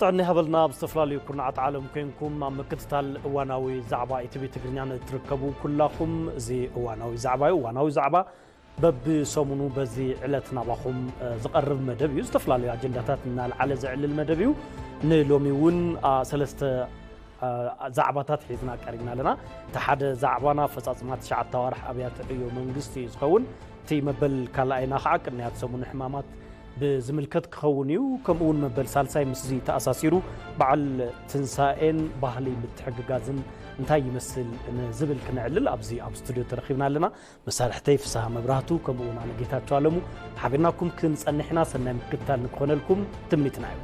ጥዕና ይሃበልና። ኣብ ዝተፈላለዩ ኩርናዓት ዓለም ኮይንኩም ኣብ ምክትታል እዋናዊ ዛዕባ ኢቲቪ ትግርኛ ንትርከቡ ኩላኹም፣ እዚ እዋናዊ ዛዕባ እዩ። እዋናዊ ዛዕባ በብሰሙኑ በዚ ዕለት ናባኹም፣ እ፣ ዝቐርብ መደብ እዩ። ዝተፈላለዩ ኣጀንዳታት እናልዓለ ዘዕልል መደብ እዩ። ንሎሚ እውን፣ አ፣ ሰለስተ፣ አ፣ ዛዕባታት ሒዝና ቀሪብና ኣለና። እቲ ሓደ ዛዕባና ኣፈጻጽማ ትሽዓተ ኣዋርሕ ኣብያተ ዕዮ መንግስቲ እዩ ዝኸውን። እቲ መበል ካልኣይና ከዓ ቅንያት ሰሙን ሕማማት ብዝምልከት ክኸውን እዩ። ከምኡ እውን መበል ሳልሳይ ምስዚ ተኣሳሲሩ በዓል ትንሳኤን ባህሊ ምትሕግጋዝን እንታይ ይመስል ንዝብል ክነዕልል ኣብዚ ኣብ ስቱድዮ ተረኺብና ኣለና። መሳርሕተይ ፍስሃ መብራህቱ ከምኡ እውን ኣነ ጌታቸው ኣለሙ ሓቢርናኩም ክንጸንሕና ሰናይ ምክትታል ንክኾነልኩም ትምኒትና እዩ።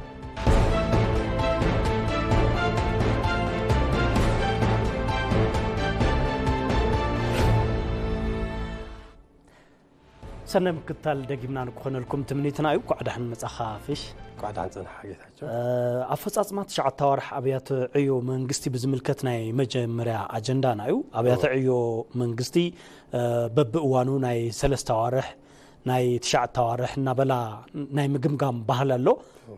ሰናይ ምክትታል ደጊምና ንክኾነልኩም ትምኒትና እዩ። እንኳዕ ደሓን መጻኻ ፊሽ። እንኳዕ ደሓን ጸንሓ ጌታቸው። እ፣ ኣፈጻጽማ ትሽዓተ ኣዋርሕ ኣብያተ ዕዮ መንግስቲ ብዝምልከት ናይ መጀመርያ ኣጀንዳና እዩ። ኣብያተ ዕዮ መንግስቲ፣ እ፣ በብእዋኑ ናይ ሰለስተ ኣዋርሕ፣ ናይ ትሽዓተ ኣዋርሕ እናበላ ናይ ምግምጋም ባህል ኣሎ።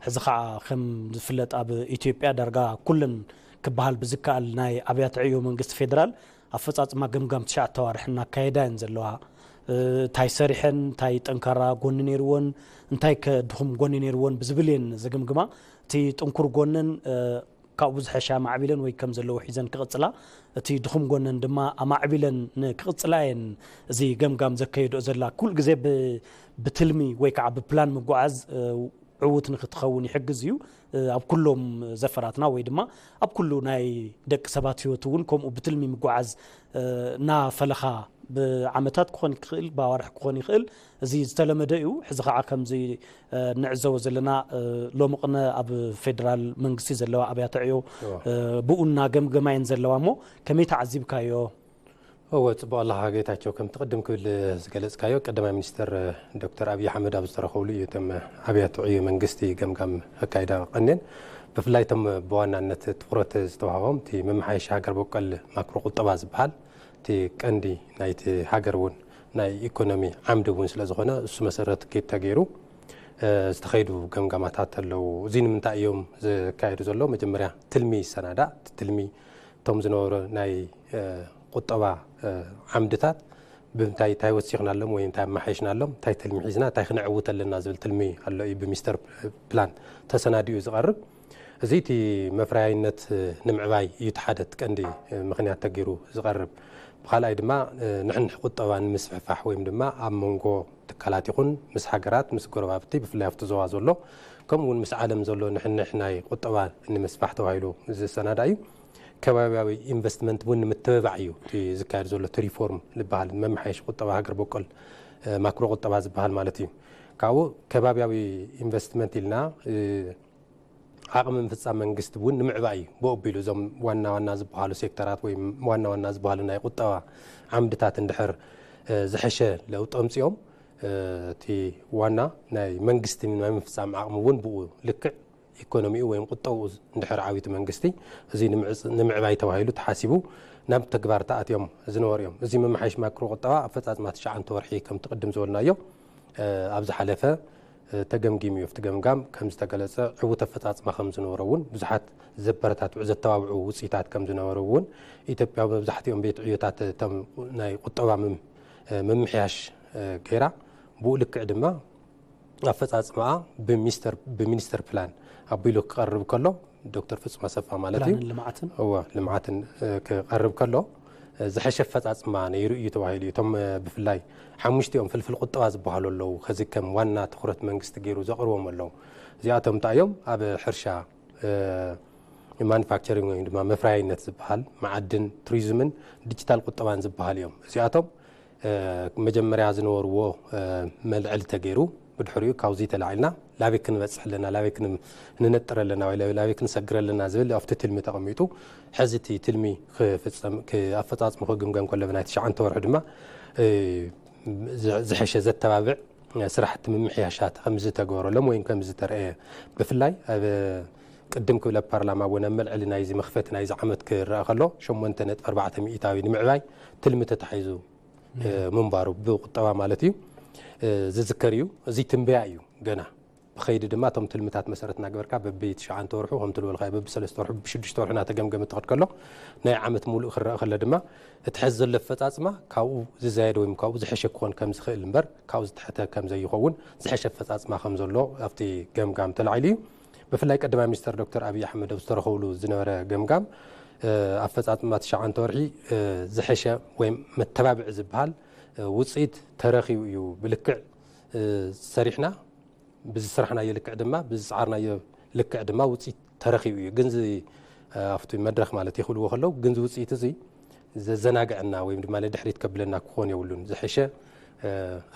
ሕዚ ከዓ ከም ዝፍለጥ ኣብ ኢትዮጵያ ዳርጋ ኩለን ክበሃል ብዝከኣል ናይ ኣብያተ ዕዮ መንግስቲ ፌደራል ኣፈጻጽማ ገምጋም ትሽዓተ ኣዋርሕ እናካየዳ እየን ዘለዋ። እ፣ እንታይ ሰሪሐን፣ እንታይ ጠንካራ ጎኒ ነይርወን፣ እንታይ ከ ድኹም ጎኒ ነይርወን ብዝብል እየን ዝግምግማ። እቲ ጥንኩር ጎነን፣ እ፣ ካብኡ ዝሐሻ ኣማዕቢለን ወይ ከም ዘለዎ ሒዘን ክቕጽላ፣ እቲ ድኹም ጎነን ድማ ኣማዕቢለን ንክቕጽላ እየን እዚ ገምጋም ዘካየድኦ ዘላ። ኩል ግዜ ብ-፣ ብትልሚ ወይ ከዓ ብፕላን ምጓዓዝ፣ እ፣ ዕዉት ንክትኸውን ይሕግዝ እዩ። እ፣ ኣብ ኩሎም ዘፈራትና ወይ ድማ ኣብ ኩሉ ናይ ደቂ ሰባት ህይወት እውን ከምኡ ብትልሚ ምጓዓዝ፣ እ፣ እናፈለኻ ብዓመታት ክኾን ይኽእል፣ ብኣዋርሕ ክኾን ይኽእል። እዚ ዝተለመደ እዩ። ሕዚ ከዓ ከምዚ፣ እ፣ ንዕዘቦ ዘለና፣ እ፣ ሎሚ ቅነ ኣብ ፌደራል መንግስቲ ዘለዋ ኣብያተ ዕዮ፣ እዎ። እ፣ ብኡ እናገምገማ እየን ዘለዋ እሞ ከመይ ተዓዚብካዮ? እወ፣ ጽቡቕ ኣለኻ ጌታቸው። ከምቲ ቅድም ክብል ዝገለጽካዮ፣ ቀዳማይ ሚኒስተር ዶክተር ኣብይ ኣሕመድ ኣብ ዝተረኸብሉ እዩ እቶም ኣብያተ ዕዮ መንግስቲ ገምጋም ኣካይዳ ቀንየን። ብፍላይ እቶም ብዋናነት ትኹረት ዝተዋህቦም እቲ መመሓየሺ ሃገር በቀል ማክሮ ቁጠባ ዝበሃል እቲ ቀንዲ ናይቲ ሃገር እውን ናይ ኢኮኖሚ ዓምዲ እውን ስለ ዝኾነ፣ እሱ መሰረት ጌ-፣ ተገይሩ፣ እ፣ ዝተኸይዱ ገምጋማታት ኣለዉ። እዚ ንምንታይ እዮም ዝካየዱ ዘለዉ? መጀመርያ ትልሚ ይሰናዳእ። እቲ ትልሚ እቶም ዝነበሩ ናይ፣ እ፣ ቁጠባ፣ እ፣ ዓምድታት ብምንታይ፣ እንታይ ወሲኽናሎም ወይ እንታይ ኣመሓይሽናሎም፣ እንታይ ትልሚ ሒዝና፣ እንታይ ክነዕውት ኣለና ዝብል ትልሚ ኣሎ እዩ ብሚስተር ፕላን ተሰናዲኡ ዝቐርብ። እዚ እቲ መፍረያይነት፣ እ፣ ንምዕባይ እዩ እቲ ሓደ እቲ ቀንዲ፣ እ፣ ምኽንያት ተገይሩ ዝቐርብ። ብኻልኣይ ድማ፣ እ፣ ንሕንሕ ቁጠባ ንምስፍሕፋሕ ወይም ድማ ኣብ መንጎ ትካላት ይኹን ምስ ሃገራት፣ ምስ ጎረባብቲ፣ ብፍላይ ኣብቲ ዞባ ዘሎ፣ ከምኡ እውን ምስ ዓለም ዘሎ ንሕንሕ ናይ ቁጠባ ንምስፋሕ ተባሂሉ ዝሰናዳ እዩ። ከባቢያዊ ኢንቨስትመንት እውን ንምትብባዕ እዩ እቲ ዝካየድ ዘሎ እቲ ሪፎርም ዝበሃል፣ መመሓየሺ ቁጠባ ሃገር በቆል፣ እ፣ ማክሮ ቁጠባ ዝበሃል ማለት እዩ። ካብኡ ከባቢያዊ ኢንቨስትመንት ኢልና፣ እ፣ ዓቕሚ ምፍጻም መንግስቲ እውን ንምዕባይ እዩ ብኡ ኣቢሉ እዞም ዋና ዋና ዝበሃሉ ሴክተራት ወይ ዋና ዋና ዝበሃሉ ናይ ቁጠባ ዓምድታት እንድሕር፣ እ፣ ዝሐሸ ለውጢ ኣምጺኦም፣ እ፣ እቲ ዋና ናይ መንግስቲ ናይ ምፍጻም ዓቕሚ እውን ብኡ ልክዕ ኢኮኖሚኡ ወይም ቁጠብኡ እንድሕር ዓብዩ እቲ መንግስቲ፣ እዚ ንምዕጽ-፣ ንምዕባይ ተባሂሉ ተሓሲቡ ናብ ተግባር ተኣትዮም ዝነበሩ እዮም። እዚ መመሓየሺ ማክሮ ቁጠባ ኣፈጻጽማ ትሽዓተ ወርሒ ከምቲ ቅድም ዝበልናዮ፣ እ፣ ኣብ ዝሓለፈ፣ እ፣ ተገምጊሙ እዩ። ኣብቲ ገምጋም ከም ዝተገለጸ ዕዉት ኣፈጻጽማ ከም ዝነበሮ እውን ብዙሓት ዘበረታትዑ ዘተባብዑ ውጽኢታት ከም ዝነበሩ እውን ኢትዮጵያ መብዛሕትኦም ቤት ዕዮታት እቶም ናይ ቁጠባ ምም-፣ እ፣ ምምሕያሽ፣ እ፣ ገይራ ብኡ ልክዕ ድማ ኣፈጻጽማኣ ብሚስተር-፣ ብሚኒስተር ፕላን ኣቢሉ ክቐርብ ከሎ፣ ዶክተር ፍጹም ኣሰፋ ማለት እዩ። ፕላንን ልምዓትን? እወ፣ ልምዓትን፣ እ፣ ክቐርብ ከሎ፣ እ፣ ዝሐሸ ኣፈጻጽማ ነይሩ እዩ ተባሂሉ እዩ። እቶም፣ እ፣ ብፍላይ ሓሙሽቲኦም ፍልፍል ቁጠባ ዝበሃሉ ኣለዉ። ከዚ ከም ዋና ትኹረት መንግስቲ ገይሩ ዘቕርቦም ኣለዉ። እዚኣቶም እንታይ እዮም? ኣብ ሕርሻ፣ እ፣ ማኑፋክቸሪንግ ወይ ድማ መፍረያይነት ዝበሃል፣ መዓድን፣ ቱሪዝምን ዲጂታል ቁጠባን ዝበሃል እዮም። እዚኣቶም እ፣ መጀመርያ ዝነበርዎ፣ እ፣ መልዕሊ ተገይሩ፣ ብድሕሪኡ ካብዚ ተላዒልና ላበይ ክንበጽሕ ኣለና፣ ላበይ ክን-፣ ክንነጥር ኣለና፣ ወይ ላበይ ክንሰግር ኣለና ዝብል ኣብቲ ትልሚ ተቐሚጡ፣ ሕዚ እቲ ትልሚ ክፍጸም፣ ክ-፣ ኣፈጻጽሙ ክግምገም ከሎ ብናይ ትሽዓተ ወርሒ ድማ፣ እ፣ ዝ-፣ ዝሐሸ ዘተባብዕ ስራሕቲ ምምሕያሻት ከም ዝተገበረሎም ወይ ከም ዝተረእየ፣ ብፍላይ ኣብ ቅድም ክብል ኣብ ፓርላማ እውን ኣብ መልዕሊ ናይዚ መኽፈቲ ናይዚ ዓመት ክረኣ ከሎ፣ ሸሞንተ ነጥቢ ኣርባዕተ ሚእታዊ ንምዕባይ ትልሚ ተታሒዙ እ፣ ምንባሩ ብቁጠባ ማለት እዩ፣ እ፣ ዝዝከር እዩ። እዚ ትንበያ እዩ ገና። ብኸይዲ ድማ እቶም ትልምታት መሰረት እናገበርካ በቢ ትሽዓተ ወርሑ ከም ትልበልካ በቢ ሰለስተ ወርሑ በቢ ሽዱሽተ ወርሑ እናተገምገመ ትኸድ ከሎ ናይ ዓመት ሙሉእ ክረአ ከሎ ድማ እቲ ሕዚ ዘሎ ኣፈፃፅማ ካብኡ ዝዛየደ ወይ ካብኡ ዝሐሸ ክኾን ከም ዝኽእል እምበር ካብኡ ዝትሐተ ከም ዘይኸውን ዝሐሸ ኣፈፃፅማ ከም ዘሎ ኣብቲ ገምጋም ተላዒሉ እዩ። ብፍላይ ቀዳማይ ሚኒስተር ዶክተር ኣብይ ኣሕመድ ኣብ ዝተረኸብሉ ዝነበረ ገምጋም ኣፈፃፅማ ትሽዓተ ወርሒ ዝሐሸ ወይ መተባብዒ ዝበሃል ውፅኢት ተረኺቡ እዩ። ብልክዕ ሰሪሕና ብዝሰራሕናዮ ልክዕ ድማ ብዝፀዓርናዮ ልክዕ ድማ ውፅኢት ተረኺቡ እዩ። ግን እዚ ኣብቲ መድረኽ ማለት ይኽልዎ ከለዉ ግን እዚ ውፅኢት እዚ ዘዘናግዐና ወይም ድማ ንድሕሪት ከብለና ክኾን የብሉን። ዝሐሸ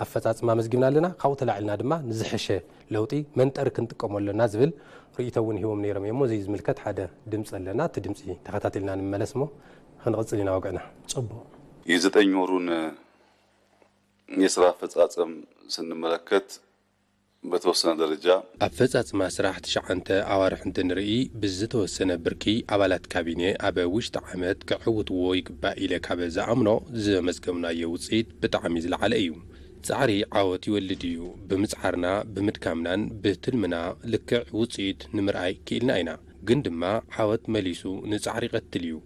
ኣፈፃፅማ መዝጊብና ኣለና። ካብኡ ተላዒልና ድማ ንዝሐሸ ለውጢ መንጠሪ ክንጥቀሞ ኣለና ዝብል ርእይቶ እውን ሂቦም ነይሮም እዮም። እዚ ዝምልከት ሓደ ድምፂ ኣለና። እቲ ድምፂ ተኸታቲልና ንመለስ እሞ ክንቕፅል ኢና ወግዕና። ፅቡቕ። የዘጠኝ ወሩን የስራ አፈጻጸም ስንመለከት በተወሰነ ደረጃ ኣፈጻጽማ ስራሕ ትሽዓተ ኣዋርሕ እንትንርኢ ብዝተወሰነ ብርኪ ኣባላት ካቢኔ ኣብ ውሽጢ ዓመት ክዕውትዎ ይግባእ ኢለ ካብ ዝኣምኖ ዘመዝገብናዮ ውፅኢት ብጣዕሚ ዝለዓለ እዩ። ፃዕሪ ዓወት ይወልድ እዩ። ብምፅዓርና ብምድካምናን ብትልምና ልክዕ ውፅኢት ንምርኣይ ክኢልና ኢና። ግን ድማ ዓወት መሊሱ ንፃዕሪ ይቐትል እዩ።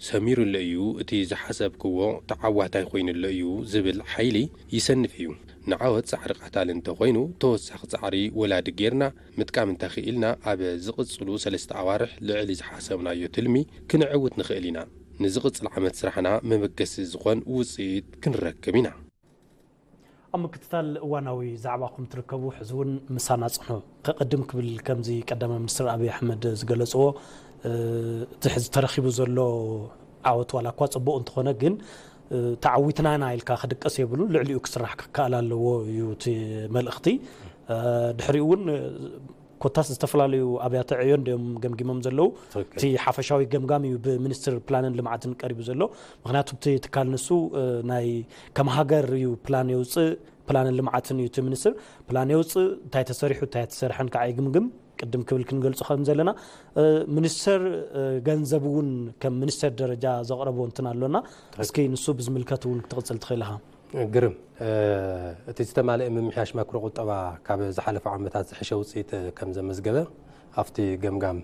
ሰሚሩለ እዩ እቲ ዝሓሰብክዎ ተዓዋታይ ኮይኑለ እዩ ዝብል ሓይሊ ይሰንፍ እዩ። ንዓወት ፃዕሪ ቐታሊ እንተኾይኑ ተወሳኺ ፃዕሪ ወላዲ ጌርና ምጥቃም እንተኽኢልና ኣብ ዝቕፅሉ ሰለስተ ኣዋርሕ ልዕሊ ዝሓሰብናዮ ትልሚ ክንዕውት ንኽእል ኢና። ንዝቕፅል ዓመት ስራሕና መበገሲ ዝኾን ውፅኢት ክንረክብ ኢና። ኣብ ምክትታል እዋናዊ ዛዕባኹም ትርከቡ ሕዚ እውን ምሳና ጽንሑ። ከቐድም ክብል ከምዚ ቀዳማይ ሚኒስትር ኣብይ ኣሕመድ ዝገለጽዎ እቲ ሕዚ ተረኺቡ ዘሎ ዓወት ዋላ እኳ ጽቡቕ እንተኾነ ግን ተዓዊትና ኢና ኢልካ ክድቀስ የብሉን። ልዕሊኡ ክስራሕ ክከኣል ኣለዎ እዩ እቲ መልእኽቲ። ድሕሪኡ እውን ኮታስ ዝተፈላለዩ ኣብያተ ዕዮ እንዲዮም ገምጊሞም ዘለዉ። እቲ ሓፈሻዊ ገምጋም እዩ ብሚኒስትር ፕላንን ልምዓትን ቀሪቡ ዘሎ። ምክንያቱ እቲ ትካል ንሱ ናይ ከም ሃገር እዩ ፕላን የውፅእ፣ ፕላንን ልምዓትን እዩ እቲ ሚኒስትር ፕላን የውፅእ። እንታይ ተሰሪሑ እንታይ ተሰርሐን ከዓ ይግምግም። ቅድም ክብል ክንገልፆ ከም ዘለና ሚኒስትር ገንዘብ እውን ከም ሚኒስትር ደረጃ ዘቕረቦ እንትን ኣሎና። እስኪ ንሱ ብዝምልከት እውን ክትቕፅል ትኽእል ኢኻ። ግርም። እቲ ዝተማልአ ምምሕያሽ ማክሮ ቁጠባ ካብ ዝሓለፈ ዓመታት ዝሐሸ ውፅኢት ከም ዘመዝገበ ኣብቲ ገምጋም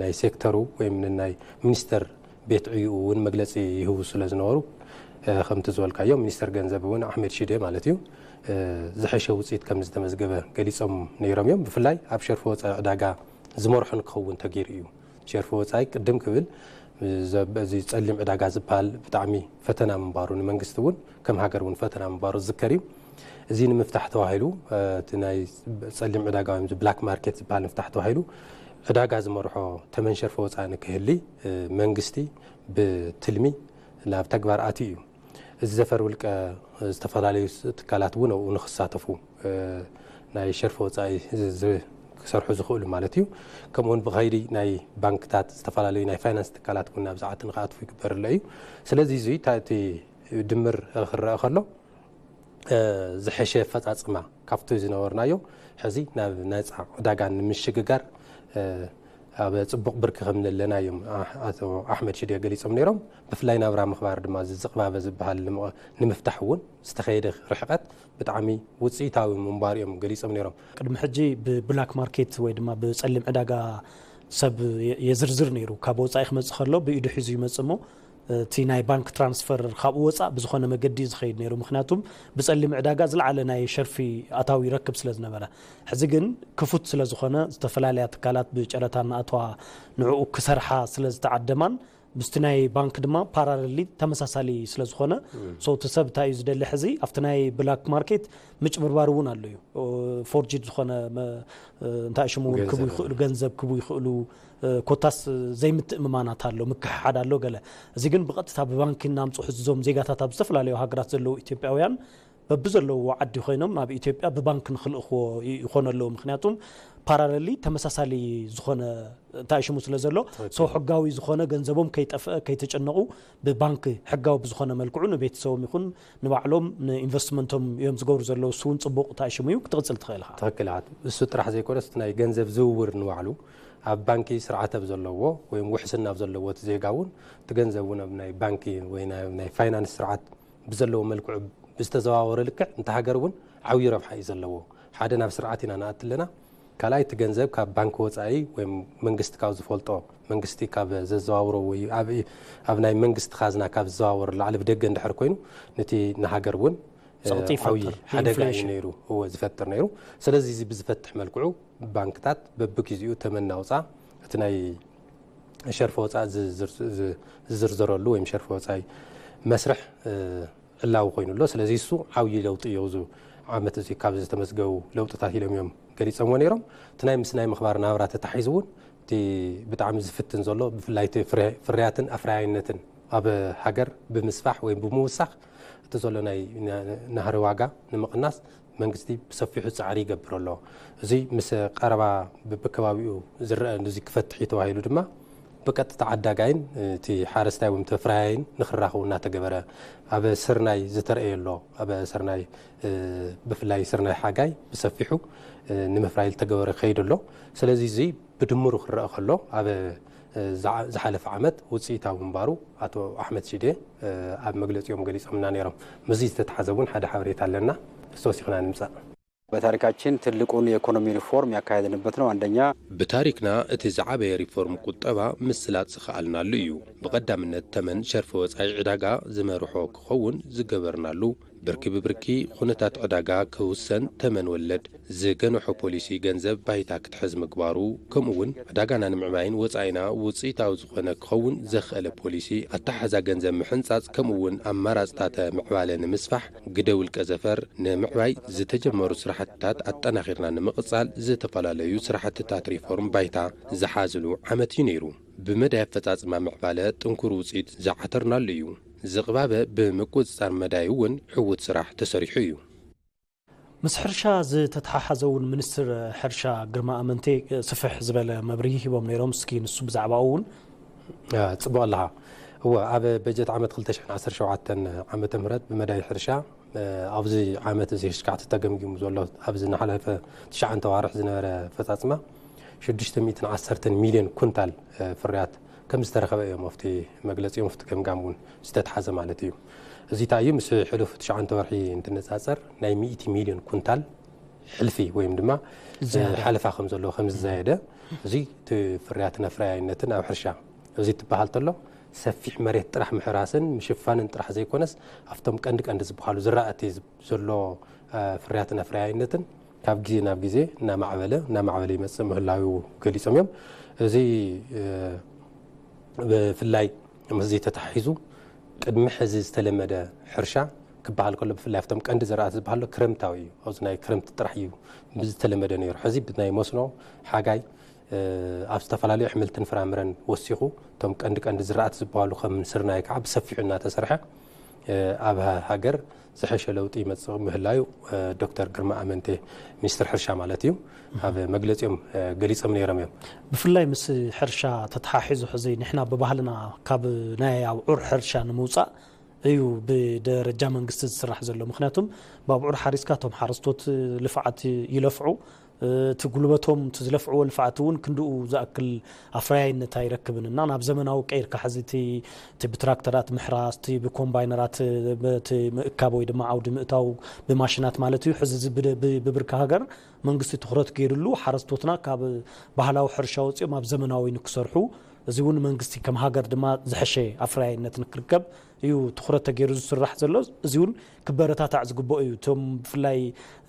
ናይ ሴክተሩ ወይም ናይ ሚኒስተር ቤት ዕዩኡ እውን መግለፂ ይህቡ ስለ ዝነበሩ ከምቲ ዝበልካዮ ሚኒስተር ገንዘብ እውን ኣሕመድ ሽዴ ማለት እዩ ዝሐሸ ውፅኢት ከም ዝተመዝገበ ገሊፆም ነይሮም እዮም። ብፍላይ ኣብ ሸርፊ ወፃኢ ዕዳጋ ዝመርሖ ንክኸውን ተገይሩ እዩ። ሸርፊ ወፃኢ ቅድም ክብል እዚ ፀሊም ዕዳጋ ዝበሃል ብጣዕሚ ፈተና ምንባሩ ንመንግስቲ እውን ከም ሃገር እውን ፈተና ምንባሩ ዝዝከር እዩ። እዚ ንምፍታሕ ተባሂሉ እቲ ናይ ፀሊም ዕዳጋ ወይ ብላክ ማርኬት ዝበሃል ንምፍታሕ ተባሂሉ ዕዳጋ ዝመርሖ ተመን ሸርፊ ወፃኢ ንክህሊ መንግስቲ ብትልሚ ናብ ተግባር ኣትዩ እዩ። እዚ ዘፈር ውልቀ ዝተፈላለዩ ትካላት እውን ኣብኡ ንክሳተፉ ናይ ሸርፊ ወፃኢ ክሰርሑ ዝኽእሉ ማለት እዩ። ከምኡውን ብኸይዲ ናይ ባንክታት ዝተፈላለዩ ናይ ፋይናንስ ትካላት እውን ናብ ዝዓት ንክኣትፉ ይግበር ኣሎ እዩ። ስለዚ እዚ እቲ ድምር ክረአ ከሎ ዝሐሸ ኣፈፃፅማ ካብቲ ዝነበርናዮ ሕዚ ናብ ነፃ ዕዳጋ ንምሽግጋር ኣብ ፅቡቕ ብርኪ ከም ዘለና እዮም ኣቶ ኣሕመድ ሽዴ ገሊፆም ነይሮም። ብፍላይ ናብራ ምኽባር ድማ እዚ ዝቕባበ ዝበሃል ንምፍታሕ እውን ዝተኸየደ ርሕቐት ብጣዕሚ ውፅኢታዊ ምንባሩ እዮም ገሊፆም ነይሮም። ቅድሚ ሕጂ ብብላክ ማርኬት ወይ ድማ ብፀሊም ዕዳጋ ሰብ የዝርዝር ነይሩ። ካብ ወፃኢ ክመፅእ ከሎ ብኢዱ ሒዙ ይመፅእ እሞ እቲ ናይ ባንክ ትራንስፈር ካብኡ ወፃእ ብዝኾነ መገዲ ዝኸይድ ነይሩ። ምክንያቱም ብፀሊም ዕዳጋ ዝለዓለ ናይ ሸርፊ ኣታዊ ይረክብ ስለ ዝነበረ። ሕዚ ግን ክፉት ስለ ዝኾነ ዝተፈላለያ ትካላት ብጨረታ እናኣተዋ ንዕኡ ክሰርሓ ስለ ዝተዓደማን ምስቲ ናይ ባንክ ድማ ፓራለሊ ተመሳሳሊ ስለ ዝኾነ ሰው እቲ ሰብ እንታይ እዩ ዝደሊ ሕዚ ኣብቲ ናይ ብላክ ማርኬት ምጭብርባር እውን ኣሎ እዩ። ፎርጅድ ዝኾነ እንታይ ሽሙ እውን ክቡ ይኽእሉ ገንዘብ ክቡ ይኽእሉ ኮታስ ዘይምትእምማናት ኣሎ ምክሕሓድ ኣሎ ገለ። እዚ ግን ብቐጥታ ብባንኪ እናምፁ ሕዚ እዞም ዜጋታት ኣብ ዝተፈላለዩ ሃገራት ዘለዉ ኢትዮጵያውያን በብዘለውዎ ዓዲ ኮይኖም ናብ ኢትዮጵያ ብባንክ ንክልእኽዎ ይኾነ ኣለዉ። ምክንያቱም ፓራለሊ ተመሳሳሊ ዝኾነ እንታይ ሽሙ ስለ ዘሎ ሰው ሕጋዊ ዝኾነ ገንዘቦም ከይጠፍአ ከይተጨነቑ ብባንክ ሕጋዊ ብዝኾነ መልክዑ ንቤተሰቦም ይኹን ንባዕሎም ንኢንቨስትመንቶም እዮም ዝገብሩ ዘለዉ። እሱ እውን ፅቡቕ እንታይ ሽሙ እዩ ክትቕፅል ትኽእል ኢኻ። ትኽክል ኢኻ። እሱ ጥራሕ ዘይኮነስ እቲ ናይ ገንዘብ ዝውውር ንባዕሉ ኣብ ባንኪ ስርዓት ኣብ ዘለዎ ወይ ውሕስና ኣብ ዘለዎ እቲ ዜጋ እውን እቲ ገንዘብ እውን ኣብ ናይ ባንኪ ወይ ናይ ፋይናንስ ስርዓት ብዘለዎ መልክዑ ብዝተዘዋወረ ልክዕ እንተ ሃገር እውን ዓብዪ ረብሓ እዩ ዘለዎ። ሓደ ናብ ስርዓት ኢና ንኣቲ ኣለና። ካልኣይ፣ እቲ ገንዘብ ካብ ባንክ ወጻኢ ወይ መንግስቲ ካብ ዝፈልጦ፣ መንግስቲ ካብ ዘዘዋውሮ ወይ ኣብ፣ ኣብ ናይ መንግስቲ ካዝና ካብ ዝዘዋወር ላዕሊ ብደገ እንድሕር ኮይኑ፣ ነቲ ንሃገር እውን፣ እ፣ ጸቕጢ ይፈጥር፣ ዓብዪ ሓደጋ እዩ ኢንፍሌሽን። ነይሩ፣ እወ፣ ዝፈጥር ነይሩ። ስለዚ እዚ ብዝፈትሕ መልክዑ ባንክታት በብግዜኡ ተመን እናውጻ እቲ ናይ ሸርፊ ወጻኢ ዝዝር-፣ ዝ-፣ ዝዝርዘረሉ ወይም ሸርፊ ወጻኢ መስርሕ፣ እ፣ ዕላዊ ኮይኑ ኣሎ። ስለዚ እሱ ዓብዪ ለውጢ እዩ። እዚ ዓመት እዚ ካብ ዝተመዝገቡ ለውጥታት ኢሎም እዮም ገሊጾምዎ ነይሮም። እቲ ናይ ምስናይ ምኽባር ናብራ ተታሒዙ እውን እቲ ብጣዕሚ ዝፍትን ዘሎ ብፍላይ እቲ ፍረ-፣ ፍርያትን ኣፍራያይነትን ኣብ ሃገር ብምስፋሕ ወይ ብምውሳኽ እቲ ዘሎ ናይ ና-፣ ናህሪ ዋጋ ንምቕናስ መንግስቲ ብሰፊሑ ጻዕሪ ይገብር ኣሎ። እዚ ምስ ቀረባ በብከባቢኡ ዝረአ እዚ ክፈትሕ እዩ ተባሂሉ ድማ ብቀጥታ ዓዳጋይን እቲ ሓረስታይ ወይ ተፍራያይን ንኽራኸቡ እናተገበረ ኣብ ስርናይ ዝተረእየ ኣሎ። ኣብ ስርናይ፣ እ፣ ብፍላይ ስርናይ ሓጋይ ብሰፊሑ፣ እ፣ ንምፍራይ ዝተገበረ ከይዱ ኣሎ። ስለዚ እዚ ብድምሩ ክረአ ከሎ ኣብ፣ እ፣ ዝዓ-፣ ዝሓለፈ ዓመት ውፅኢታዊ ምንባሩ ኣቶ ኣሕመድ ሽዴ፣ እ፣ ኣብ መግለፂኦም ገሊፆምና ነይሮም። ምስዚ ዝተተሓዘ እውን ሓደ ሓበሬታ ኣለና፣ እሱ ወሲኽና ንምፃእ። በታሪካችን ትልቁን የኢኮኖሚ ሪፎርም ያካሄድንበት ነው። አንደኛ ብታሪክና እቲ ዝዓበየ ሪፎርም ቁጠባ ምስላጥ ዝኸኣልናሉ እዩ። ብቐዳምነት ተመን ሸርፊ ወጻኢ ዕዳጋ ዝመርሖ ክኸውን ዝገበርናሉ፣ ብርኪ ብብርኪ ኩነታት ዕዳጋ ክውሰን ተመን ወለድ ዝገንሖ ፖሊሲ ገንዘብ ባይታ ክትሕዝ ምግባሩ፣ ከምኡ እውን ዕዳጋና ንምዕባይን ወጻኢና ውጽኢታዊ ዝኾነ ክኸውን ዘኽእለ ፖሊሲ ኣተሓሕዛ ገንዘብ ምሕንጻጽ፣ ከምኡ እውን ኣማራጽታት ምዕባለ ንምስፋሕ ግደ ውልቀ ዘፈር ንምዕባይ ዝተጀመሩ ስራሕትታት ኣጠናኺርና ንምቕጻል ዝተፈላለዩ ስራሕትታት ሪፎርም ባይታ ዝሓዝሉ ዓመት እዩ ነይሩ። ብመዳይ ኣፈጻጽማ ምዕባለ ጥንኩር ውጽኢት ዝዓተርናሉ እዩ። ዝቕባበ ብምቁጽጻር መዳይ እውን ዕዉት ስራሕ ተሰሪሑ እዩ። ምስ ሕርሻ ዝተተሓሓዘ እውን ሚኒስትር ሕርሻ ግርማ ኣመንቴ ስፍሕ ዝበለ መብርሂ ሂቦም ነይሮም። እስኪ ንሱ ብዛዕባኡ እውን። አ፣ ጽቡቕ ኣለኻ። እወ፣ ኣብ በጀት ዓመት ክልተ ሽሕን ዓሰርተ ሸውዓተን ዓመተ ምህረት ብመዳይ ሕርሻ፣ እ፣ ኣብዚ ዓመት እዚ ኣሽካዕቲ ተገምጊሙ ዘሎ፣ ኣብዚ ዝሓለፈ ትሽዓተ ኣዋርሕ ዝነበረ ኣፈጻጽማ ሽዱሽተ ሚእትን ዓሰርተን ሚልዮን ኩንታል፣ እ፣ ፍርያት ከም ዝተረኸበ እዮም ኣብቲ መግለጺኦም፣ ኣብቲ ገምጋም እውን ዝተትሓዘ ማለት እዩ። እዚ እንታይ እዩ? ምስ ሕሉፍ ትሽዓተ ወርሒ እንትነጻጸር ናይ ሚእቲ ሚልዮን ኩንታል ሕልፊ ወይም ድማ፣ እ፣ ዝያዳ። ሓለፋ ከም ዘለዎ፣ ከም ዝዛየደ፣ እዚ እቲ ፍርያትን ኣፍራያይነትን ኣብ ሕርሻ እዚ ትበሃል ተሎ ሰፊሕ መሬት ጥራሕ ምሕራስን ምሽፋንን ጥራሕ ዘይኮነስ ኣብቶም ቀንዲ ቀንዲ ዝበሃሉ ዝራእቲ ዘሎ፣ እ፣ ፍርያትን ኣፍራያይነትን ካብ ግዜ ናብ ግዜ እናማዕበለ፣ እናማዕበለ ይመጽእ ምህላዩ ገሊጾም እዮም። እዚ፣ እ፣ ብፍላይ ምስዚ ተታሒዙ ቅድሚ ሕዚ ዝተለመደ ሕርሻ ክበሃል ከሎ ብፍላይ ኣብቶም ቀንዲ ዝራእቲ ዝበሃሉ ክረምታዊ እዩ። ኣብዚ ናይ ክረምቲ ጥራሕ እዩ ዝተለመደ ነይሩ። ሕዚ ብናይ መስኖ ሓጋይ፣ እ፣ ኣብ ዝተፈላለዩ ኣሕምልትን ፍራምረን ወሲኹ እቶም ቀንዲ ቀንዲ ዝራእቲ ዝበሃሉ ከም ስርናይ ከዓ ብሰፊሑ እናተሰርሐ፣ እ፣ ኣብ ሃ-፣ ሃገር ዝሐሸ ለውጢ ይመጽእ ምህላዩ፣ እ፣ ዶክተር ግርማ ኣመንቴ ሚኒስትር ሕርሻ ማለት እዩ ኣብ መግለጺኦም፣ እ፣ ገሊጾም ነይሮም እዮም። ብፍላይ ምስ ሕርሻ ተተሓሒዙ ሕዚ ንሕና ብባህልና ካብ ናይ ኣብዑር ሕርሻ ንምውጻእ እዩ ብደረጃ መንግስቲ ዝስራሕ ዘሎ። ምኽንያቱም ብኣብዑር ሓሪስካ እቶም ሓረስቶት ልፍዓት ይለፍዑ፣ እቲ ጉልበቶም፣ እቲ ዝለፍዕዎ ልፍዓት እውን ክንድኡ ዝኣክል ኣፍራያይነት ኣይረክብን እና ናብ ዘመናዊ ቀይርካ ሕዚ እቲ፣ እቲ ብትራክተራት ምሕራስ፣ እቲ ብኮምባይነራት፣ በቲ ምእካብ ወይ ድማ ዓውዲ ምእታው ብማሽናት ማለት እዩ። ሕዚ እዚ ብደ-፣ ብ-፣ ብብርኪ ሃገር መንግስቲ ትኹረት ገይሩሉ ሓረስቶትና ካብ ባህላዊ ሕርሻ ወፂኦም ኣብ ዘመናዊ ንክሰርሑ፣ እዚ እውን መንግስቲ ከም ሃገር ድማ ዝሐሸ ኣፍራያይነት ንክርከብ እዩ ትኹረት ተገይሩ ዝስራሕ ዘሎ። እዚ እውን ክበረታታዕ ዝግብኦ እዩ። እቶም ብፍላይ፣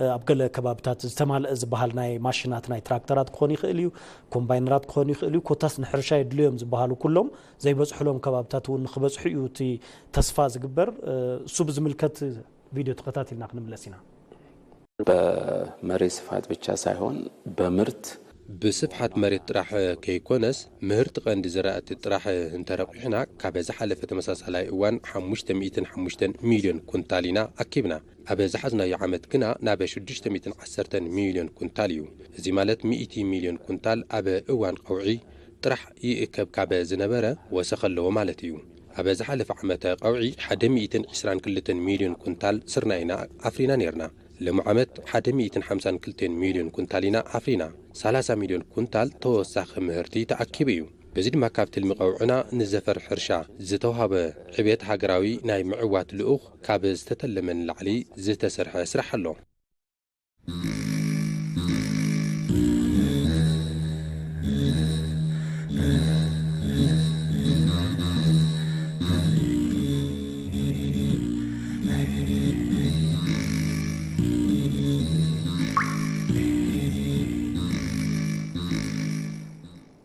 እ፣ ኣብ ገለ ከባብታት ዝተማልአ ዝበሃል ናይ ማሽናት፣ ናይ ትራክተራት ክኾን ይኽእል እዩ፣ ኮምባይነራት ክኾን ይኽእል እዩ፣ ኮታስ ንሕርሻ የድልዮም ዝበሃሉ ኩሎም ዘይበፅሑሎም ከባብታት እውን ንክበፅሑ እዩ እቲ ተስፋ ዝግበር። እ፣ እሱ ብዝምልከት ቪድዮ ተኸታቲልና ክንምለስ ኢና። በመሬት ስፋት ብቻ ሳይሆን በምርት ብስፍሓት መሬት ጥራሕ ከይኮነስ ምህርቲ ቀንዲ ዝራእቲ ጥራሕ እንተረቂሕና ካብ ዝሓለፈ ተመሳሳላይ እዋን ሓሙሽተ ሚእትን ሓሙሽተን ሚልዮን ኩንታል ኢና ኣኪብና። ኣብ ዝሓዝናዮ ዓመት ግና ናብ ሽዱሽተ ሚእትን ዓሰርተን ሚልዮን ኩንታል እዩ። እዚ ማለት ሚእቲ ሚልዮን ኩንታል ኣብ እዋን ቀውዒ ጥራሕ ይእከብ ካብ ዝነበረ ወሰኽ ኣለዎ ማለት እዩ። ኣብ ዝሓለፈ ዓመተ ቀውዒ ሓደ ሚእትን ዕስራን ክልተን ሚልዮን ኩንታል ስርናይ ኢና ኣፍሪና ነይርና። ሎሚ ዓመት ሓደ ሚእትን ሓምሳን ክልተን ሚልዮን ኩንታል ኢና ኣፍሪና። ሰላሳ ሚልዮን ኩንታል ተወሳኺ ምህርቲ ተኣኪቡ እዩ። በዚ ድማ ካብ ትልሚ ቀውዕና ንዘፈር ሕርሻ ዝተውሃበ ዕቤት ሃገራዊ ናይ ምዕዋት ልኡኽ ካብ ዝተተለመ ንላዕሊ ዝተሰርሐ ስራሕ ኣሎ።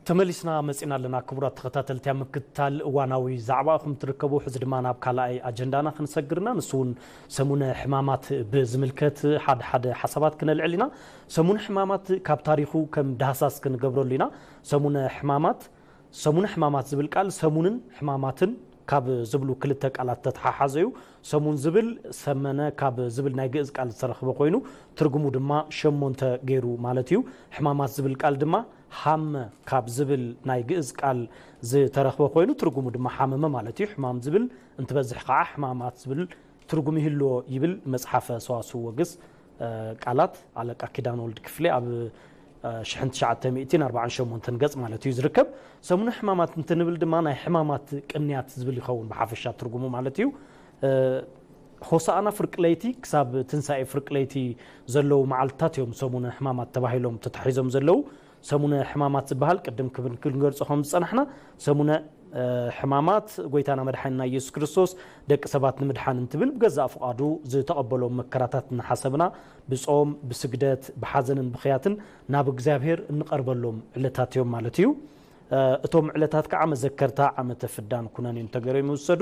ተመሊስና መጺና ኣለና። ክቡራት ተኸታተልቲ፣ ኣብ ምክትታል እዋናዊ ዛዕባ ኢኹም ትርከቡ። ሕዚ ድማ ናብ ካልኣይ ኣጀንዳና ክንሰግርና፣ ንሱ እውን ሰሙነ ሕማማት ብዝምልከት ሓደ ሓደ ሓሳባት ክነልዕል ኢና። ሰሙነ ሕማማት ካብ ታሪኹ ከም ዳህሳስ ክንገብረሉ ኢና። ሰሙነ ሕማማት ሰሙነ ሕማማት ዝብል ቃል ሰሙንን ሕማማትን ካብ ዝብሉ ክልተ ቃላት ተተሓሓዘ እዩ። ሰሙን ዝብል ሰመነ ካብ ዝብል ናይ ግእዝ ቃል ዝተረኽበ ኮይኑ፣ ትርጉሙ ድማ ሸሞንተ ገይሩ ማለት እዩ። ሕማማት ዝብል ቃል ድማ ሃመ ካብ ዝብል ናይ ግእዝ ቃል ዝተረኽበ ኮይኑ፣ ትርጉሙ ድማ ሓመመ ማለት እዩ። ሕማም ዝብል እንትበዝሕ ከዓ ሕማማት ዝብል ትርጉም ይህልዎ ይብል መጽሓፈ ሰዋስው ወግስ ቃላት ኣለቃ ኪዳነ ወልድ ክፍሌ ኣብ ሽሕን ትሽዓተ ሚእትን ኣርባዓን ሸሞንተን ገጽ ማለት እዩ ዝርከብ። ሰሙነ ሕማማት እንትንብል ድማ ናይ ሕማማት ቅንያት ዝብል ይኸውን ብሓፈሻ ትርጉሙ ማለት እዩ። ሆሳኣና ፍርቂ ለይቲ ክሳብ ትንሳኤ ፍርቂ ለይቲ ዘለዉ መዓልትታት እዮም ሰሙነ ሕማማት ተባሂሎም ተታሒዞም ዘለዉ። ሰሙነ ሕማማት ዝበሃል ቅድም ክብል ክንገልጾ ከም ዝጸናሕና፣ ሰሙነ ሕማማት ጎይታና መድሓኒና ኢየሱስ ክርስቶስ ደቂ ሰባት ንምድሓን እንትብል ብገዛእ ፍቓዱ ዝተቐበሎም መከራታት እናሓሰብና ብጾም፣ ብስግደት፣ ብሓዘንን ብኽያትን ናብ እግዚኣብሔር እንቐርበሎም ዕለታት እዮም ማለት እዩ። እቶም ዕለታት ከዓ መዘከርታ ዓመተ ፍዳን ኩነኔን ተገይሮም ይውሰዱ።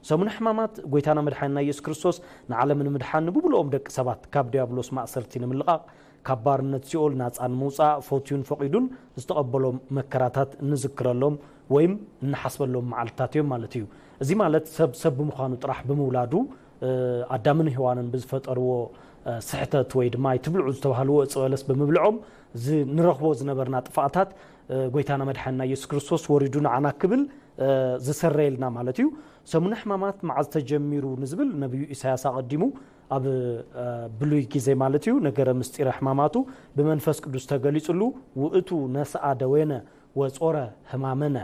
ሰሙነ ሕማማት ጎይታና መድሓኒና ኢየሱስ ክርስቶስ ንዓለም ንምድሓን ንብብልኦም ደቂ ሰባት ካብ ዲያብሎስ ማእሰርቲ ንምልቓቕ፣ ካብ ባርነት ሲኦል ናጻ ንምውጻእ ፈትዩን ፈቒዱን ዝተቐበሎም መከራታት እንዝክረሎም ወይም እንሓስበሎም መዓልትታት እዮም ማለት እዩ። እዚ ማለት ሰብ ሰብ ብምዃኑ ጥራሕ ብምውላዱ ኣዳምን ሄዋንን ብዝፈጠርዎ ስሕተት ወይ ድማ ኣይትብልዑ ዝተባህልዎ እፀ በለስ ብምብልዖም ንረኽቦ ዝነበርና ጥፋእታት ጎይታና መድሓንና ኢየሱስ ክርስቶስ ወሪዱ ንዓና ክብል ዝሰረየልና ማለት እዩ። ሰሙነ ሕማማት መዓዝ ተጀሚሩ ንዝብል ነቢዩ ኢሳያስ ኣቐዲሙ ኣብ ብሉይ ግዜ ማለት እዩ ነገረ ምስጢረ ሕማማቱ ብመንፈስ ቅዱስ ተገሊጹሉ፣ ውእቱ ነስኣ ደዌነ ወጾረ ሕማመነ፣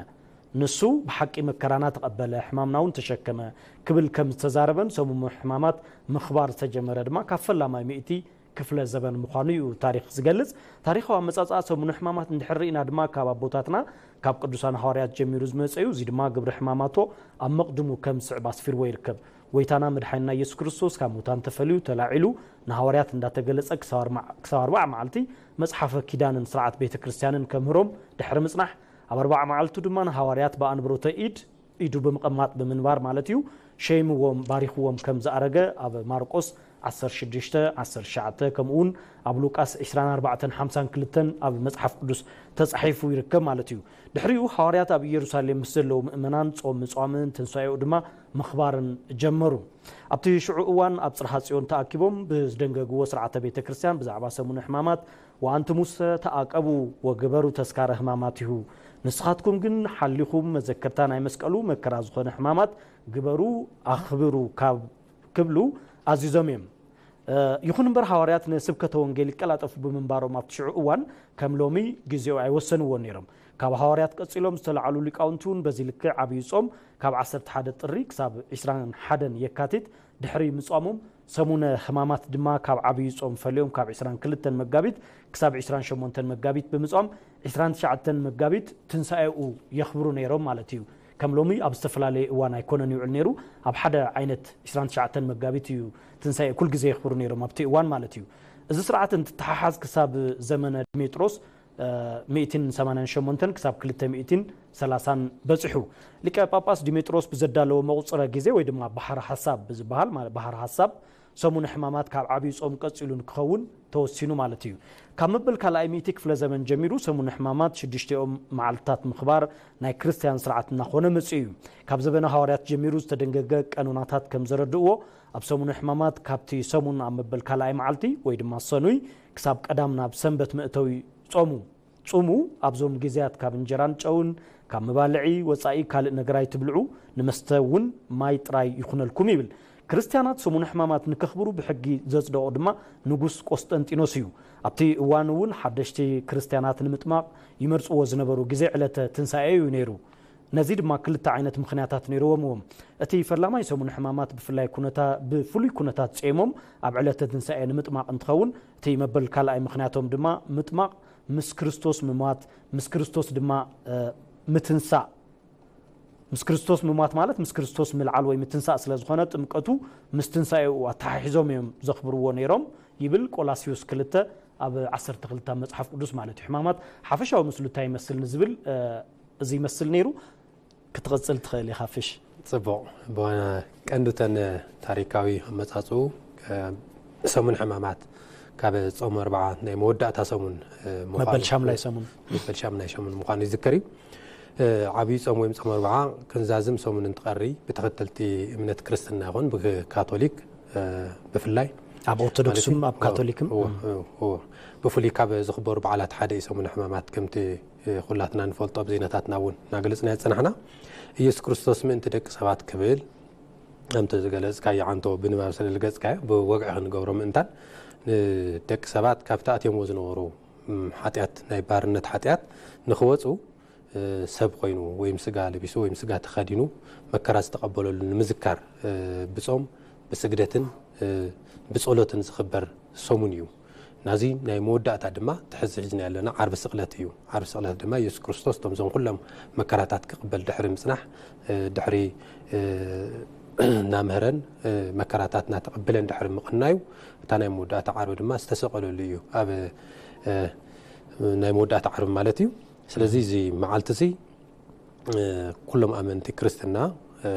ንሱ ብሓቂ መከራና ተቐበለ ሕማምና እውን ተሸከመ ክብል ከም ዝተዛረበን ሰሙነ ሕማማት ምኽባር ዝተጀመረ ድማ ካብ ፈላማይ ሚእቲ ክፍለ ዘበን ምዃኑ እዩ ታሪኽ ዝገልጽ። ታሪኻዊ ኣመጻጽኣ ሰሙነ ሕማማት እንድሕር ርኢና ድማ ካብ ኣቦታትና ካብ ቅዱሳን ሃዋርያት ጀሚሩ ዝመጸ እዩ። እዚ ድማ ግብሪ ሕማማቶ ኣብ መቕድሙ ከም ዝስዕብ ኣስፊርዎ ይርከብ። ጎይታና መድሓኒና ኢየሱስ ክርስቶስ ካብ ሙታን ተፈልዩ ተላዒሉ ንሃዋርያት እንዳተገለጸ ክሳብ ኣርባዓ መዓልቲ መጽሓፈ ኪዳንን ስርዓት ቤተ ክርስቲያንን ከምህሮም ድሕሪ ምጽናሕ ኣብ ኣርባዓ መዓልቱ ድማ ንሃዋርያት ብኣንብሮተ ኢድ ኢዱ ብምቕማጥ ብምንባር ማለት እዩ ሸይምዎም ባሪኽዎም ከም ዝኣረገ ኣብ ማርቆስ ዓሰርተ ሽዱሽተ ዓሰርተ ትሽዓተ ከምኡ እውን ኣብ ሉቃስ ዕስራን ኣርባዕተን ሓምሳን ክልተን ኣብ መጽሓፍ ቅዱስ ተጻሒፉ ይርከብ ማለት እዩ። ድሕሪኡ ሃዋርያት ኣብ ኢየሩሳሌም ምስ ዘለዉ ምእመናን ጾም ምጽዋምን ትንሳኤኡ ድማ ምኽባርን ጀመሩ። ኣብቲ ሽዑ እዋን ኣብ ጽርሃ ጽዮን ተኣኪቦም ብዝደንገግዎ ስርዓተ ቤተ ክርስቲያን ብዛዕባ ሰሙነ ሕማማት ወኣንትሙሰ ተኣቀቡ ወግበሩ ተስካረ ሕማማቲሁ፣ ንስኻትኩም ግን ሓሊኹም መዘከርታ ናይ መስቀሉ መከራ ዝኾነ ሕማማት ግበሩ ኣኽብሩ ካብ ክብሉ ኣዚዞም እዮም። ይኹን እምበር ሃዋርያት ንስብከተ ወንጌል ይቀላጠፉ ብምንባሮም ኣብቲ ሽዑ እዋን ከም ሎሚ ግዜኡ ኣይወሰንዎን ነይሮም። ካብ ሃዋርያት ቀጺሎም ዝተላዕሉ ሊቃውንቲ እውን በዚ ልክዕ ዓብዪ ጾም ካብ ዓሰርተ ሓደ ጥሪ ክሳብ ዕስራን ሓደን የካቲት ድሕሪ ምጻሞም ሰሙነ ሕማማት ድማ ካብ ዓብዪ ጾም ፈሊዮም ካብ ዕስራን ክልተን መጋቢት ክሳብ ዕስራን ሸሞንተን መጋቢት ብምጻም ዕስራን ትሽዓተን መጋቢት ትንሳኤኡ የኽብሩ ነይሮም ማለት እዩ። ከም ሎሚ ኣብ ዝተፈላለየ እዋን ኣይኮነን ይውዕል ነይሩ። ኣብ ሓደ ዓይነት ዕስራን ትሽዓተን መጋቢት እዩ ትንሳኤ ኩል ግዜ የኽብሩ ነይሮም ኣብቲ እዋን ማለት እዩ። እዚ ስርዓት እንትተሓሓዝ ክሳብ ዘመነ ዲሜጥሮስ ሚእትን ሰማንያን ሸሞንተን ክሳብ ክልተ ሚእትን ሰላሳን በጺሑ። ሊቀ ጳጳስ ዲሜጥሮስ ብዘዳለዎ መቑጽረ ግዜ ወይ ድማ ባሕሪ ሓሳብ ብዝበሃል ማለት ባሕሪ ሓሳብ ሰሙነ ሕማማት ካብ ዓብዪ ጾም ቀጺሉ ንክኸውን ተወሲኑ ማለት እዩ። ካብ መበል ካልኣይ ሚእቲ ክፍለ ዘመን ጀሚሩ ሰሙነ ሕማማት ሽዱሽቲኦም መዓልትታት ምኽባር ናይ ክርስትያን ስርዓት እናኾነ መጺኡ እዩ። ካብ ዘበነ ሃዋርያት ጀሚሩ ዝተደንገገ ቀኖናታት ከም ዘረድእዎ ኣብ ሰሙነ ሕማማት ካብቲ ሰሙን ኣብ መበል ካልኣይ መዓልቲ ወይ ድማ ሰኑይ ክሳብ ቀዳም ናብ ሰንበት መእተዊ ጾሙ ጹሙ ኣብዞም ግዜያት ካብ እንጀራን ጨውን ካብ መባልዒ ወጻኢ ካልእ ነገር ኣይትብልዑ፣ ንመስተ እውን ማይ ጥራይ ይኹነልኩም ይብል። ክርስትያናት ሰሙነ ሕማማት ንከኽብሩ ብሕጊ ዘጽደቖ ድማ ንጉስ ቆስጠንጢኖስ እዩ። ኣብቲ እዋን እውን ሓደሽቲ ክርስትያናት ንምጥማቕ ይመርጽዎ ዝነበሩ ግዜ ዕለተ ትንሳኤ እዩ ነይሩ። ነዚ ድማ ክልተ ዓይነት ምኽንያታት ነይርዎም እዮም። እቲ ፈላማይ ሰሙነ ሕማማት ብፍላይ ኩነታ ብፍሉይ ኩነታት ጼሞም ኣብ ዕለተ ትንሳኤ ንምጥማቕ እንትኸውን እቲ መበል ካልኣይ ምኽንያቶም ድማ ምጥማቕ ምስ ክርስቶስ ምሟት፣ ምስ ክርስቶስ ድማ ምትንሳእ፣ ምስ ክርስቶስ ምሟት ማለት ምስ ክርስቶስ ምልዓል ወይ ምትንሳእ ስለ ዝኾነ ጥምቀቱ ምስ ትንሳኤኡ ኣተሓሒዞም እዮም ዘኽብርዎ ነይሮም። ይብል ቆላስዮስ ክልተ ኣብ ዓሰርተ ክልተ ኣብ መጽሓፍ ቅዱስ ማለት እዩ። ሕማማት ሓፈሻዊ ምስሉ እንታይ ይመስል ንዝብል፣ እ፣ እዚ ይመስል ነይሩ። ክትቕጽል ትኽእል ኢኻ ፍሽ። ጽቡቕ። ብቐንዱ እተን ታሪካዊ ኣመጻጽኡ፣ እ፣ ሰሙን ሕማማት ካብ ጾም ኣርብዓ ናይ መወዳእታ ሰሙን፣ እ፣ ምዃኑ፣ መበል ሻምናይ ሰሙን። መበል ሻምናይ ሰሙን ምዃኑ ይዝከር እዩ። እ፣ ዓብዪ ጾም ወይም ጾም ኣርብዓ ክንዛዝም ሰሙን እንትቐሪ ብተኸተልቲ እምነት ክርስትና ይኹን ብካቶሊክ፣ እ፣ ብፍላይ ኣብ ኦርቶዶክስን ማለት እዩ። ኣብ ካቶሊክን። እዎ፣ እዎ፣ እዎ። ብፍሉይ ካብ ዝኽበሩ በዓላት ሓደ እዩ ሰሙን ሕማማት። ከምቲ፣ እ፣ ኩላትና ንፈልጦ ኣብ ዜናታትና እውን እናገለጽናዮ ዝጸናሕና፣ ኢየሱስ ክርስቶስ ምእንቲ ደቂ ሰባት ክብል፣ ከምቲ ዝገለጽካዮ ዓንቶ ብንባብ ስለ ዝገለጽካዮ ብወግዒ ክንገብሮ ምእንታን፣ ንደቂ ሰባት ካብቲ ኣትዮምዎ ዝነበሩ፣ እም፣ ሓጢኣት፣ ናይ ባርነት ሓጢኣት ንኽወጹ፣ እ፣ ሰብ ኮይኑ ወይም ስጋ ለቢሱ ወይም ስጋ ተኸዲኑ መከራ ዝተቐበለሉ ንምዝካር፣ እ፣ ብጾም ብስግደትን፣ እ፣ ብጸሎትን ዝኽበር ሰሙን እዩ። ናዚ ናይ መወዳእታ ድማ እቲ ሕዚ ሒዝና ያለና ዓርቢ ስቕለት እዩ። ዓርቢ ስቕለት ድማ ኢየሱስ ክርስቶስ እቶም እዞም ኩሎም መከራታት ክቕበል ድሕሪ ምጽናሕ፣ እ፣ ድሕሪ፣ እ፣ እናምህረን፣ እ፣ መከራታት እናተቐበለን ድሕሪ ምቕናዩ፣ እታ ናይ መወዳእታ ዓርቢ ድማ ዝተሰቐለሉ እዩ። ኣብ፣ እ፣ ናይ መወዳእታ ዓርቢ ማለት እዩ። ስለዚ እዚ መዓልቲ እዚ፣ እ፣ ኩሎም ኣመንቲ ክርስትና፣ እ፣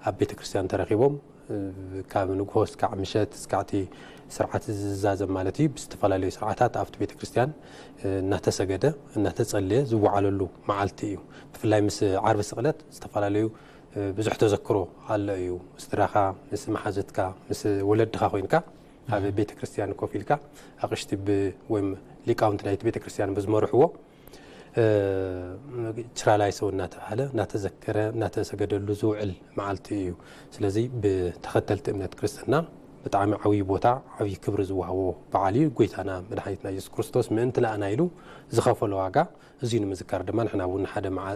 ኣብ ቤተ ክርስቲያን ተረኺቦም፣ እ፣ ካብ ንግሆ እስካዕ ምሸት እስካዕ እቲ ስርዓት ዝዛዘም ማለት እዩ፣ ብዝተፈላለዩ ስርዓታት ኣብቲ ቤተ ክርስቲያን፣ እ፣ እናተሰገደ እናተጸለየ ዝወዓለሉ መዓልቲ እዩ። ብፍላይ ምስ ዓርቢ ስቕለት ዝተፈላለዩ፣ እ፣ ብዙሕ ተዘክሮ ኣሎ እዩ። ስድራኻ፣ ምስ መሓዙትካ፣ ምስ ወለድኻ ኮይንካ ኣብ ቤተ ክርስቲያን ኮፍ ኢልካ ኣቕሽቲ ብ-፣ ወይም ሊቃውንቲ ናይቲ ቤተ ክርስቲያን ብዝመርሕዎ፣ እ፣ ችራላይ ሰው እናተባህለ እናተዘከረ እናተሰገደሉ ዝውዕል መዓልቲ እዩ። ስለዚ ብተኸተልቲ እምነት ክርስትና ብጣዕሚ ዓብዪ ቦታ፣ ዓብዪ ክብሪ ዝወሃቦ በዓል እዩ። ጎይታና መድሓኒትና ኢየሱስ ክርስቶስ ምእንቲ ንኣና ኢሉ ዝኸፈሎ ዋጋ እዚ ንምዝካር ድማ ንሕና እውን ሓደ መዓ-፣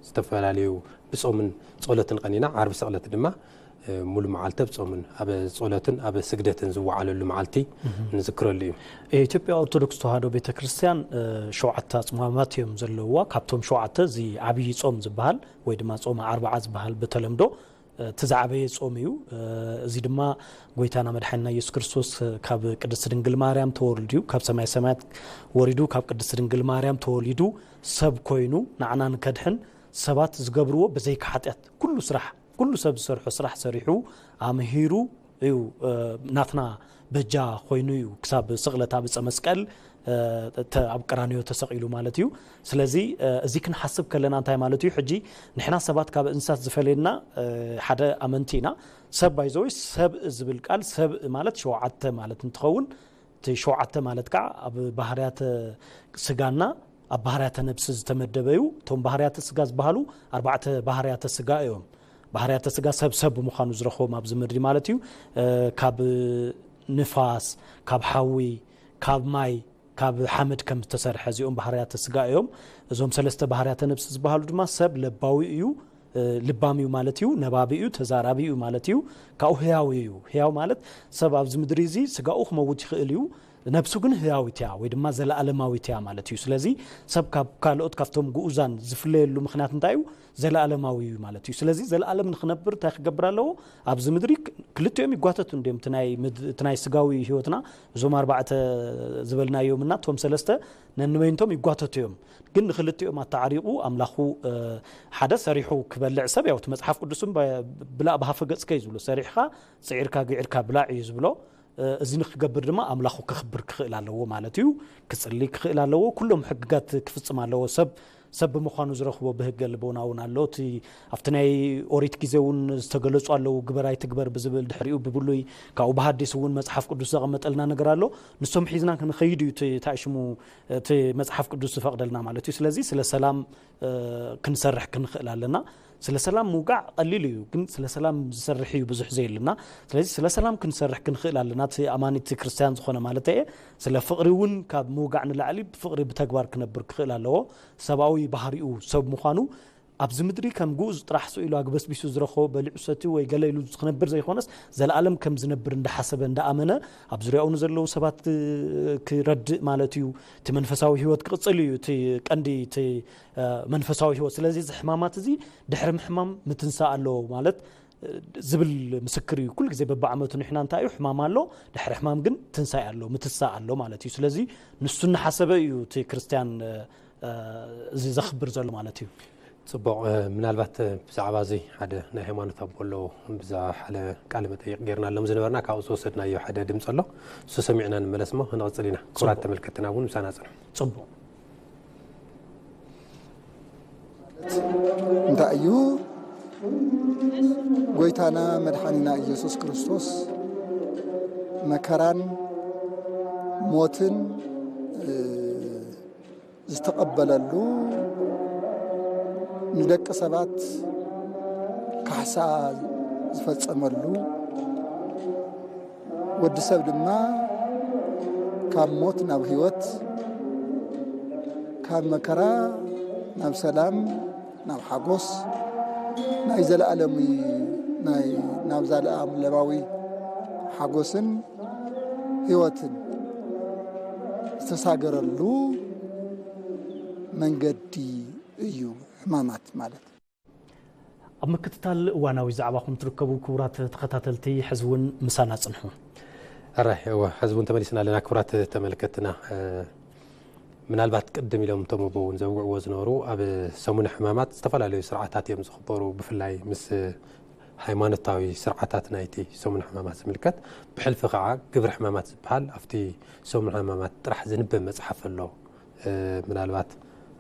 ዝተፈላለዩ ብጾምን ጸሎትን ቀኒና፣ ዓርቢ ስቕለት ድማ፣ እ፣ ሙሉ መዓልቲ ኣብ ጾምን ኣብ ጸሎትን ኣብ ስግደትን ዝወዓለሉ መዓልቲ ንዝክረሉ እዩ። የኢትዮጵያ ኦርቶዶክስ ተዋህዶ ቤተ ክርስቲያን፣ እ፣ ሸውዓተ ኣጽዋማት እዮም ዘለውዋ። ካብቶም ሸውዓተ እዚ ዓብዪ ጾም ዝበሃል ወይ ድማ ጾመ ኣርብዓ ዝበሃል ብተለምዶ፣ እ፣ እቲ ዝዓበየ ጾም እዩ። እ፣ እዚ ድማ ጎይታና መድሓኒና ኢየሱስ ክርስቶስ፣ እ፣ ካብ ቅድስት ድንግል ማርያም ተወልዱ እዩ። ካብ ሰማይ ሰማያት ወሪዱ ካብ ቅድስት ድንግል ማርያም ተወሊዱ ሰብ ኮይኑ ንዓና ንከድሕን ሰባት ዝገብርዎ ብዘይካ ሓጢኣት ኩሉ ስራሕ፣ ኩሉ ሰብ ዝሰርሖ ስራሕ ሰሪሑ ኣምሂሩ እዩ፣ እ፣ ናትና በጃ ኮይኑ እዩ ክሳብ ስቕለት ኣብ ዕፀ መስቀል፣ እ፣ ተ-፣ ኣብ ቀራንዮ ተሰቒሉ ማለት እዩ። ስለዚ፣ እ፣ እዚ ክንሓስብ ከለና እንታይ ማለት እዩ? ሕጂ ንሕና ሰባት ካብ እንስሳት ዝፈለየና፣ እ፣ ሓደ ኣመንቲ ኢና። ሰብ ባይዘወይ ሰብ ዝብል ቃል ሰብ ማለት ሸውዓተ ማለት እንትኸውን እቲ ሸውዓተ ማለት ከዓ ኣብ ባህርያተ ስጋና ኣብ ባህርያተ ነብሲ ዝተመደበ እዩ። እቶም ባህርያተ ስጋ ዝበሃሉ ኣርባዕተ ባህርያተ ስጋ እዮም። ባህርያተ ስጋ ሰብ ሰብ ብምዃኑ ዝረኽቦም ኣብዚ ምድሪ ማለት እዩ። እ፣ ካብ ንፋስ፣ ካብ ሓዊ፣ ካብ ማይ፣ ካብ ሓመድ ከም ዝተሰርሐ እዚኦም ባህርያተ ስጋ እዮም። እዞም ሰለስተ ባህርያተ ነብሲ ዝበሃሉ ድማ ሰብ ለባዊ እዩ፣ እ፣ ልባም እዩ ማለት እዩ፣ ነባቢ እዩ፣ ተዛራቢ እዩ ማለት እዩ። ካብኡ ህያው እዩ። ህያው ማለት ሰብ ኣብዚ ምድሪ እዚ ስጋኡ ክመውት ይኽእል እዩ፣ ነብሱ ግን ህያዊት እያ ወይ ድማ ዘለኣለማዊት እያ ማለት እዩ። ስለዚ ሰብ ካብ ካልኦት ካብቶም ግኡዛን ዝፍለየሉ ምኽንያት እንታይ እዩ? ዘለኣለማዊ እዩ ማለት እዩ። ስለዚ ዘለኣለም ንኽነብር እንታይ ክገብር ኣለዎ? ኣብዚ ምድሪ ክ-፣ ክልቲኦም ይጓተቱ እንዲዮም። እቲ ናይ ምድ-፣ እቲ ናይ ስጋዊ ህይወትና እዞም ኣርባዕተ ዝበልናዮም እና እቶም ሰለስተ ነንበይንቶም ይጓተቱ እዮም። ግን ንኽልቲኦም ኣተዓሪቑ ኣምላኹ፣ እ፣ ሓደ ሰሪሑ ክበልዕ ሰብ፣ ያው እቲ መጽሓፍ ቅዱስም በ-፣ ብላእ ብሃፈ ገጽከ እዩ ዝብሎ። ሰሪሕኻ፣ ጽዒርካ፣ ግዒርካ ብላዕ እዩ ዝብሎ። እ፣ እዚ ንክገብር ድማ ኣምላኹ ከኽብር ክኽእል ኣለዎ ማለት እዩ። ክጽሊ ክኽእል ኣለዎ። ኩሎም ሕግጋት ክፍጽም ኣለዎ። ሰብ፣ ሰብ ብምዃኑ ዝረኽቦ ብህገ ልቦና እውን ኣሎ። እቲ ኣብቲ ናይ ኦሪት ግዜ እውን ዝተገለጹ ኣለዉ። ግበር ኣይትግበር ብዝብል ድሕሪኡ ብብሉይ፣ ካብኡ ብሃዲስ እውን መጽሓፍ ቅዱስ ዘቐመጠልና ነገር ኣሎ። ንሶም ሒዝና ክንኸይድ እዩ እቲ፣ እንታይ ሽሙ፣ እቲ መጽሓፍ ቅዱስ ዝፈቕደልና ማለት እዩ። ስለዚ ስለ ሰላም፣ እ፣ ክንሰርሕ ክንኽእል ኣለና። ስለ ሰላም ምውጋዕ ቀሊል እዩ፣ ግን ስለ ሰላም ዝሰርሕ እዩ ብዙሕ ዘየለና። ስለዚ ስለ ሰላም ክንሰርሕ ክንኽእል ኣለና። እቲ ኣማኒት ክርስትያን ዝኾነ ማለት እየ። ስለ ፍቕሪ እውን ካብ ምውጋዕ ንላዕሊ ብፍቕሪ ብተግባር ክነብር ክኽእል ኣለዎ። ሰብኣዊ ባህሪኡ ሰብ ምዃኑ ኣብዚ ምድሪ ከም ግኡዝ ጥራሕ ስኢሉ ኣግበስቢሱ ዝረኸቦ በሊዑ ሰትዩ ወይ ገለ ኢሉ ክነብር ዘይኮነስ፣ ዘለኣለም ከም ዝነብር እንዳሓሰበ እንዳኣመነ ኣብ ዙሪያኡ ንዘለዉ ሰባት ክረድእ ማለት እዩ። እቲ መንፈሳዊ ህይወት ክቕጽል እዩ። እቲ ቀንዲ፣ እቲ፣ እ፣ መንፈሳዊ ህይወት። ስለዚ እዚ ሕማማት እዚ ድሕሪ ምሕማም ምትንሳእ ኣለዎ ማለት ዝብል ምስክር እዩ። ኩሉ ግዜ በብዓመቱ ንሕና እንታይ እዩ፣ ሕማም ኣሎ፣ ድሕሪ ሕማም ግን ትንሳኤ ኣሎ፣ ምትሳእ ኣሎ ማለት እዩ። ስለዚ ንሱ እናሓሰበ እዩ እቲ ክርስትያን፣ እ፣ እዚ ዘኽብር ዘሎ ማለት እዩ። ጽቡቕ፣ እ፣ ምናልባት፣ እ፣ ብዛዕባ እዚ ሓደ ናይ ሃይማኖት ኣቦ ኣለዎ፣ ብዛ ሓደ ቃለ መጠይቕ ጌርናሎም ዝነበርና፣ ካብኡ ዝወሰድናዮ ሓደ ድምፂ ኣሎ። እሱ ሰሚዕና ንመለስ እሞ ክንቕጽል ኢና። ክቡራት ጽቡቕ። ተመልከትና እውን ምሳና ጽንሑ። ጽቡቕ። እንታይ እዩ? ጎይታና መድሓኒና ኢየሱስ ክርስቶስ መከራን ሞትን፣ እ፣ ዝተቐበለሉ፣ ንደቂ ሰባት ካሕሳ ዝፈጸመሉ፣ ወዲ ሰብ ድማ ካብ ሞት ናብ ህይወት፣ ካብ መከራ ናብ ሰላም፣ ናብ ሓጎስ፣ ናይ ዘለኣለሚ-፣ ናይ፣ ናብ ዘለኣለማዊ ሓጎስን ህይወትን ዝተሳገረሉ መንገዲ እዩ ሕማማት ማለት። ኣብ ምክትታል እዋናዊ ዛዕባኹም ትርከቡ ክቡራት ተኸታተልቲ፣ ሕዚ እውን ምሳና ጽንሑ። ሕራይ፣ እወ፣ ሕዚ እውን ተመሊስና ኣለና ክቡራት ተመልከትና። እ፣ ምናልባት ቅድም ኢሎም እቶም ኣቦ እውን ዘውግዕዎ ዝነበሩ፣ ኣብ ሰሙነ ሕማማት ዝተፈላለዩ ስርዓታት እዮም ዝኽበሩ። ብፍላይ ምስ ሃይማኖታዊ ስርዓታት ናይቲ ሰሙነ ሕማማት ዝምልከት፣ ብሕልፊ ከዓ ግብረ ሕማማት ዝበሃል ኣብቲ ሰሙነ ሕማማት ጥራሕ ዝንበብ መጽሓፍ ኣሎ። እ፣ ምናልባት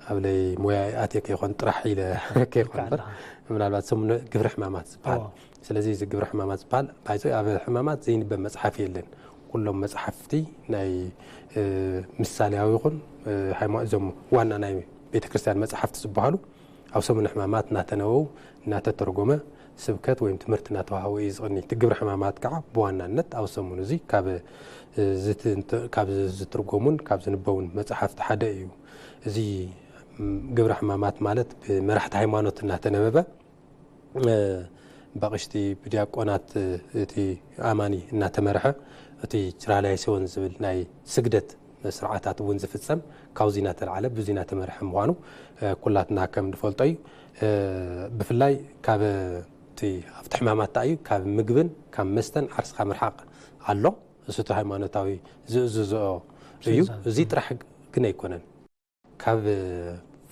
ኣብ ለይ ሞያ ኣትየ ከይኮን ጥራሕ ኢለ ከይኮን እምበር፣ ምናልባት ሰሙነ ግብረ ሕማማት ዝበሃል። እዎ። ስለዚ እዚ ግብረ ሕማማት ዝበሃል ባይዞ ኣብ ሕማማት ዘይንበብ መጽሓፍ የለን። ኩሎም መጽሓፍቲ ናይ፣ እ፣ ምሳሌያዊ ይኹን፣ እ፣ ሃይማ-፣ እዞም ዋና ናይ ቤተ ክርስቲያን መጽሓፍቲ ዝበሃሉ ኣብ ሰሙነ ሕማማት እናተነበቡ እናተተርጎመ ስብከት ወይም ትምህርቲ እናተዋህበ እዩ ዝቕኒ። እቲ ግብረ ሕማማት ከዓ ብዋናነት ኣብ ሰሙን እዚ ካብ፣ እ፣ ዝት-፣ እንተ-፣ ካብ ዝትርጎሙን ካብ ዝንበቡን መጽሓፍቲ ሓደ እዩ። እዚ፣ ም፣ ግብረ ሕማማት ማለት ብመራሕቲ ሃይማኖት እናተነበበ፣ እ፣ በቕሽቲ ብዲያቆናት፣ እ፣ እቲ ኣማኒ እናተመርሐ፣ እቲ ጅራላይ ሲዮን ዝብል ናይ ስግደት ስርዓታት እውን ዝፍጸም ካብዚ እናተልዓለ፣ ብዚ እናተመርሐ ምዃኑ፣ እ፣ ኩላትና ከም ንፈልጦ እዩ። እ፣ ብፍላይ ካብ እቲ ኣብቲ ሕማማት እንታይ እዩ፣ ካብ ምግብን ካብ መስተን ዓርስኻ ምርሓቕ ኣሎ። እሱ እቲ ሃይማኖታዊ ዝእዝዝኦ እዩ። ትእዛዝ። እዚ ጥራሕ ግን ኣይኮነን። ካብ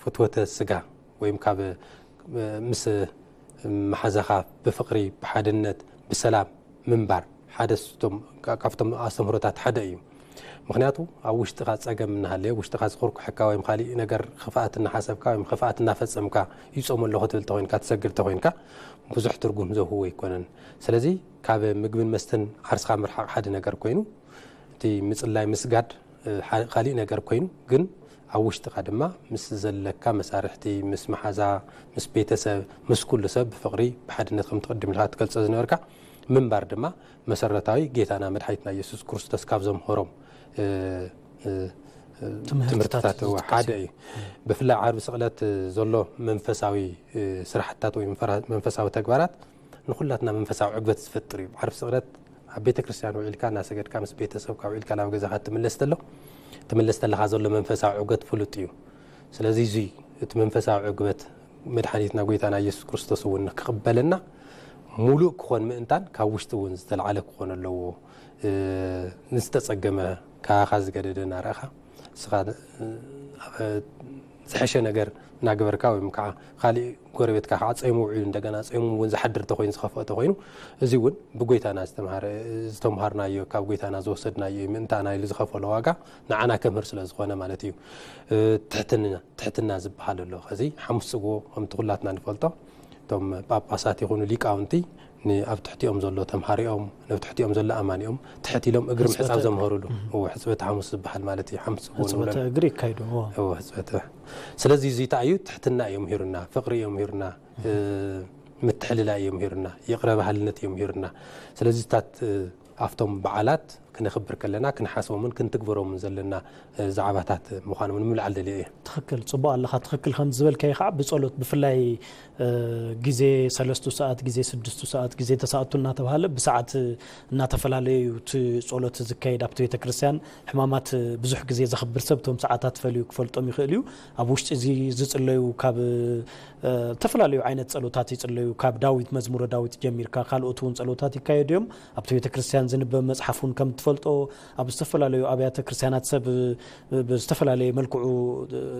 ፍትወተ ስጋ ወይም ካብ፣ እ፣ ምስ መሓዛኻ ብፍቕሪ፣ ብሓድነት፣ ብሰላም ምንባር ሓደ ስቶም-፣ ካ-፣ ካብቶም ኣስተምህሮታት ሓደ እዩ። ምኽንያቱ ኣብ ውሽጥኻ ጸገም እናሃለየ፣ ውሽጥኻ ዝኹርኩሐካ ወይም ካሊእ ነገር ክፍኣት እናሓሰብካ ወይም ክፍኣት እናፈጸምካ ይጾም ኣለኹ ትብል ተኾይንካ፣ ትሰግድ ተኾይንካ፣ ብዙሕ ትርጉም ዘውህቦ ኣይኮነን። ስለዚ ካብ ምግብን መስተን ዓርስኻ ምርሓቕ ሓደ ነገር ኮይኑ፣ እቲ ምጽላይ ምስጋድ፣ እ፣ ሓ-፣ ካሊእ ነገር ኮይኑ፣ ግን ኣብ ውሽጥኻ ድማ ምስ ዘለካ መሳርሕቲ፣ ምስ መሓዛ፣ ምስ ቤተሰብ፣ ምስ ኩሉ ሰብ ብፍቕሪ፣ ብሓድነት ከም ትቕድም ኢልካ ትገልጾ ዝነበርካ ምንባር ድማ መሰረታዊ ጌታና መድሓኒትና ኢየሱስ ክርስቶስ ካብ ዘምሃሮም፣ እ፣ እ፣ እ፣ ትምህርትታት ትምህርትታት ዝጥቀስ ሓደ እዩ። እዩ። ብፍላይ ዓርቢ ስቕለት ዘሎ መንፈሳዊ፣ እ፣ ስራሕትታት ወይ መንፈራ-፣ መንፈሳዊ ተግባራት ንኹላትና መንፈሳዊ ዕግበት ዝፈጥር እዩ። ዓርቢ ስቕለት ኣብ ቤተ ክርስቲያን ውዒልካ እናሰገድካ ምስ ቤተሰብካ ውዒልካ ናብ ገዛኻ ትምለስ ተሎ፣ ትምለስ ተለኻ ዘሎ መንፈሳዊ ዕግበት ፍሉጥ እዩ። ስለዚ እዚ እቲ መንፈሳዊ ዕግበት መድሓኒትና ጎይታና ኢየሱስ ክርስቶስ እውን ክቕበለና፣ ሙሉእ ክኾን ምእንታን ካብ ውሽጢ እውን ዝተልዓለ ክኾን ኣለዎ። እ፣ ንዝተጸገመ፣ ካኻ ዝገደደ እናረእኻ፣ ንስኻ፣ እ፣ ኣብ ዝሐሸ ነገር እናገበርካ፣ ወይም ከዓ ካሊእ ጎረቤትካ ከዓ ጸይሙ ውዒሉ እንደገና ጸይሙ እውን ዝሓድር ተኾይኑ፣ ዝኸፍኦ ተኾይኑ፣ እዚ እውን ብጎይታና ዝተምሃረ፣ ዝተምሃርናዮ፣ ካብ ጎይታና ዝወሰድናዮ እዩ። ምእንታና ኢሉ ዝኸፈሎ ዋጋ ንዓና ከምህር ስለ ዝኾነ ማለት እዩ። እ፣ ትሕትና፣ ትሕትና ዝበሃል ኣሎ። ከዚ ሓሙስ ጽግቦ ከምቲ ኩላትና ንፈልጦ፣ እቶም ጳጳሳት ይኹኑ ሊቃውንቲ ን-፣ ኣብ ትሕቲኦም ዘሎ ተምሃሪኦም፣ ናብ ትሕቲኦም ዘሎ ኣማኒኦም ትሕት ኢሎም እግሪ ምሕጻብ ሕጽበተ እግሪ። ዘምሃሩሉ። እዎ፣ ሕጽበተ ሓሙስ ዝበሃል ማለት እዩ። ሓሙስ ጽግቦ ሕጽበተ ንብሎ። እግሪ ይካይዱ። እዎ። እዎ፣ ሕጽበተ። ስለዚ እዚ እንታይ እዩ? ትሕትና እዮም ምሂሩና፣ ፍቕሪ እዮም ምሂሩና፣ እ፣ ምትሕልላይ እዮም ምሂሩና፣ ይቕረ ባህልነት እዮም ምሂሩና። ስለዚ እታት፣ እ፣ ኣብቶም በዓላት ክነኽብር ከለና ክንሓስቦምን ክንትግበሮምን ዘለና ዛዕባታት ምዃኖም ንምልዓል ደልየ እየ። ትኽክል፣ ጽቡቕ ኣለኻ። ትኽክል ከም ዝበልካዮ ከዓ ብጸሎት ብፍላይ ግዜ ሰለስቱ ሰዓት፣ ግዜ ስድስቱ ሰዓት፣ ግዜ ተሰኣቱ እናተባሃለ ብሰዓት እናተፈላለየ እዩ እቲ ጸሎት ዝካየድ ኣብቲ ቤተ ክርስቲያን። ሕማማት ብዙሕ ግዜ ዘኽብር ሰብ እቶም ሰዓታት ፈልዩ ክፈልጦም ይኽእል እዩ። ኣብ ውሽጢ እዚ ዝጽለዩ ካብ ዝተፈላለዩ ዓይነት ጸሎታት ይጽለዩ። ካብ ዳዊት፣ መዝሙረ ዳዊት ጀሚርካ ካልኦት እውን ጸሎታት ይካየዱ እዮም። ኣብቲ ቤተ ክርስቲያን ዝንበብ መጽሓፍ እውን ከም ትፈልጦ ኣብ ዝተፈላለዩ ኣብያተ ክርስቲያናት ሰብ ብዝተፈላለየ መልክዑ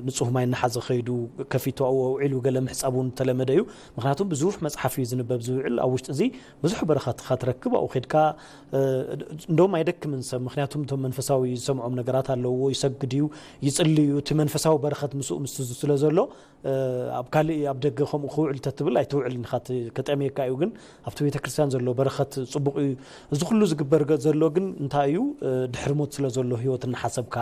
ንጹህ ማይ እናሓዘ ከይዱ ከፊቱ ኣብኡ ኣውዒሉ ገለ ምሕጻብ እውን ተለመደ እዩ። ምክንያቱም ብዙሕ መጽሓፍ እዩ ዝንበብ ዝውዕል። ኣብ ውሽጢ እዚ ብዙሕ በረኸት ኢኻ ትረክብ። ኣብኡ ከድካ እንደውም ኣይደክምን ሰብ፣ ምክንያቱም እቶም መንፈሳዊ ዝሰምዖም ነገራት ኣለውዎ። ይሰግድ እዩ፣ ይጽሊ እዩ። እቲ መንፈሳዊ በረኸት ምስኡ ምስ ስለ ዘሎ ኣብ ካልእ ኣብ ደገ ከምኡ ክውዕል ተትብል ኣይትውዕልን ኢኻ፣ ከጠምየካ እዩ። ግን ኣብቲ ቤተ ክርስቲያን ዘሎ በረኸት ጽቡቕ እዩ። እዚ ኩሉ ዝግበር ዘሎ ግን እንታይ እዩ? ድሕሪ ሞት ስለ ዘሎ ህይወት እናሓሰብካ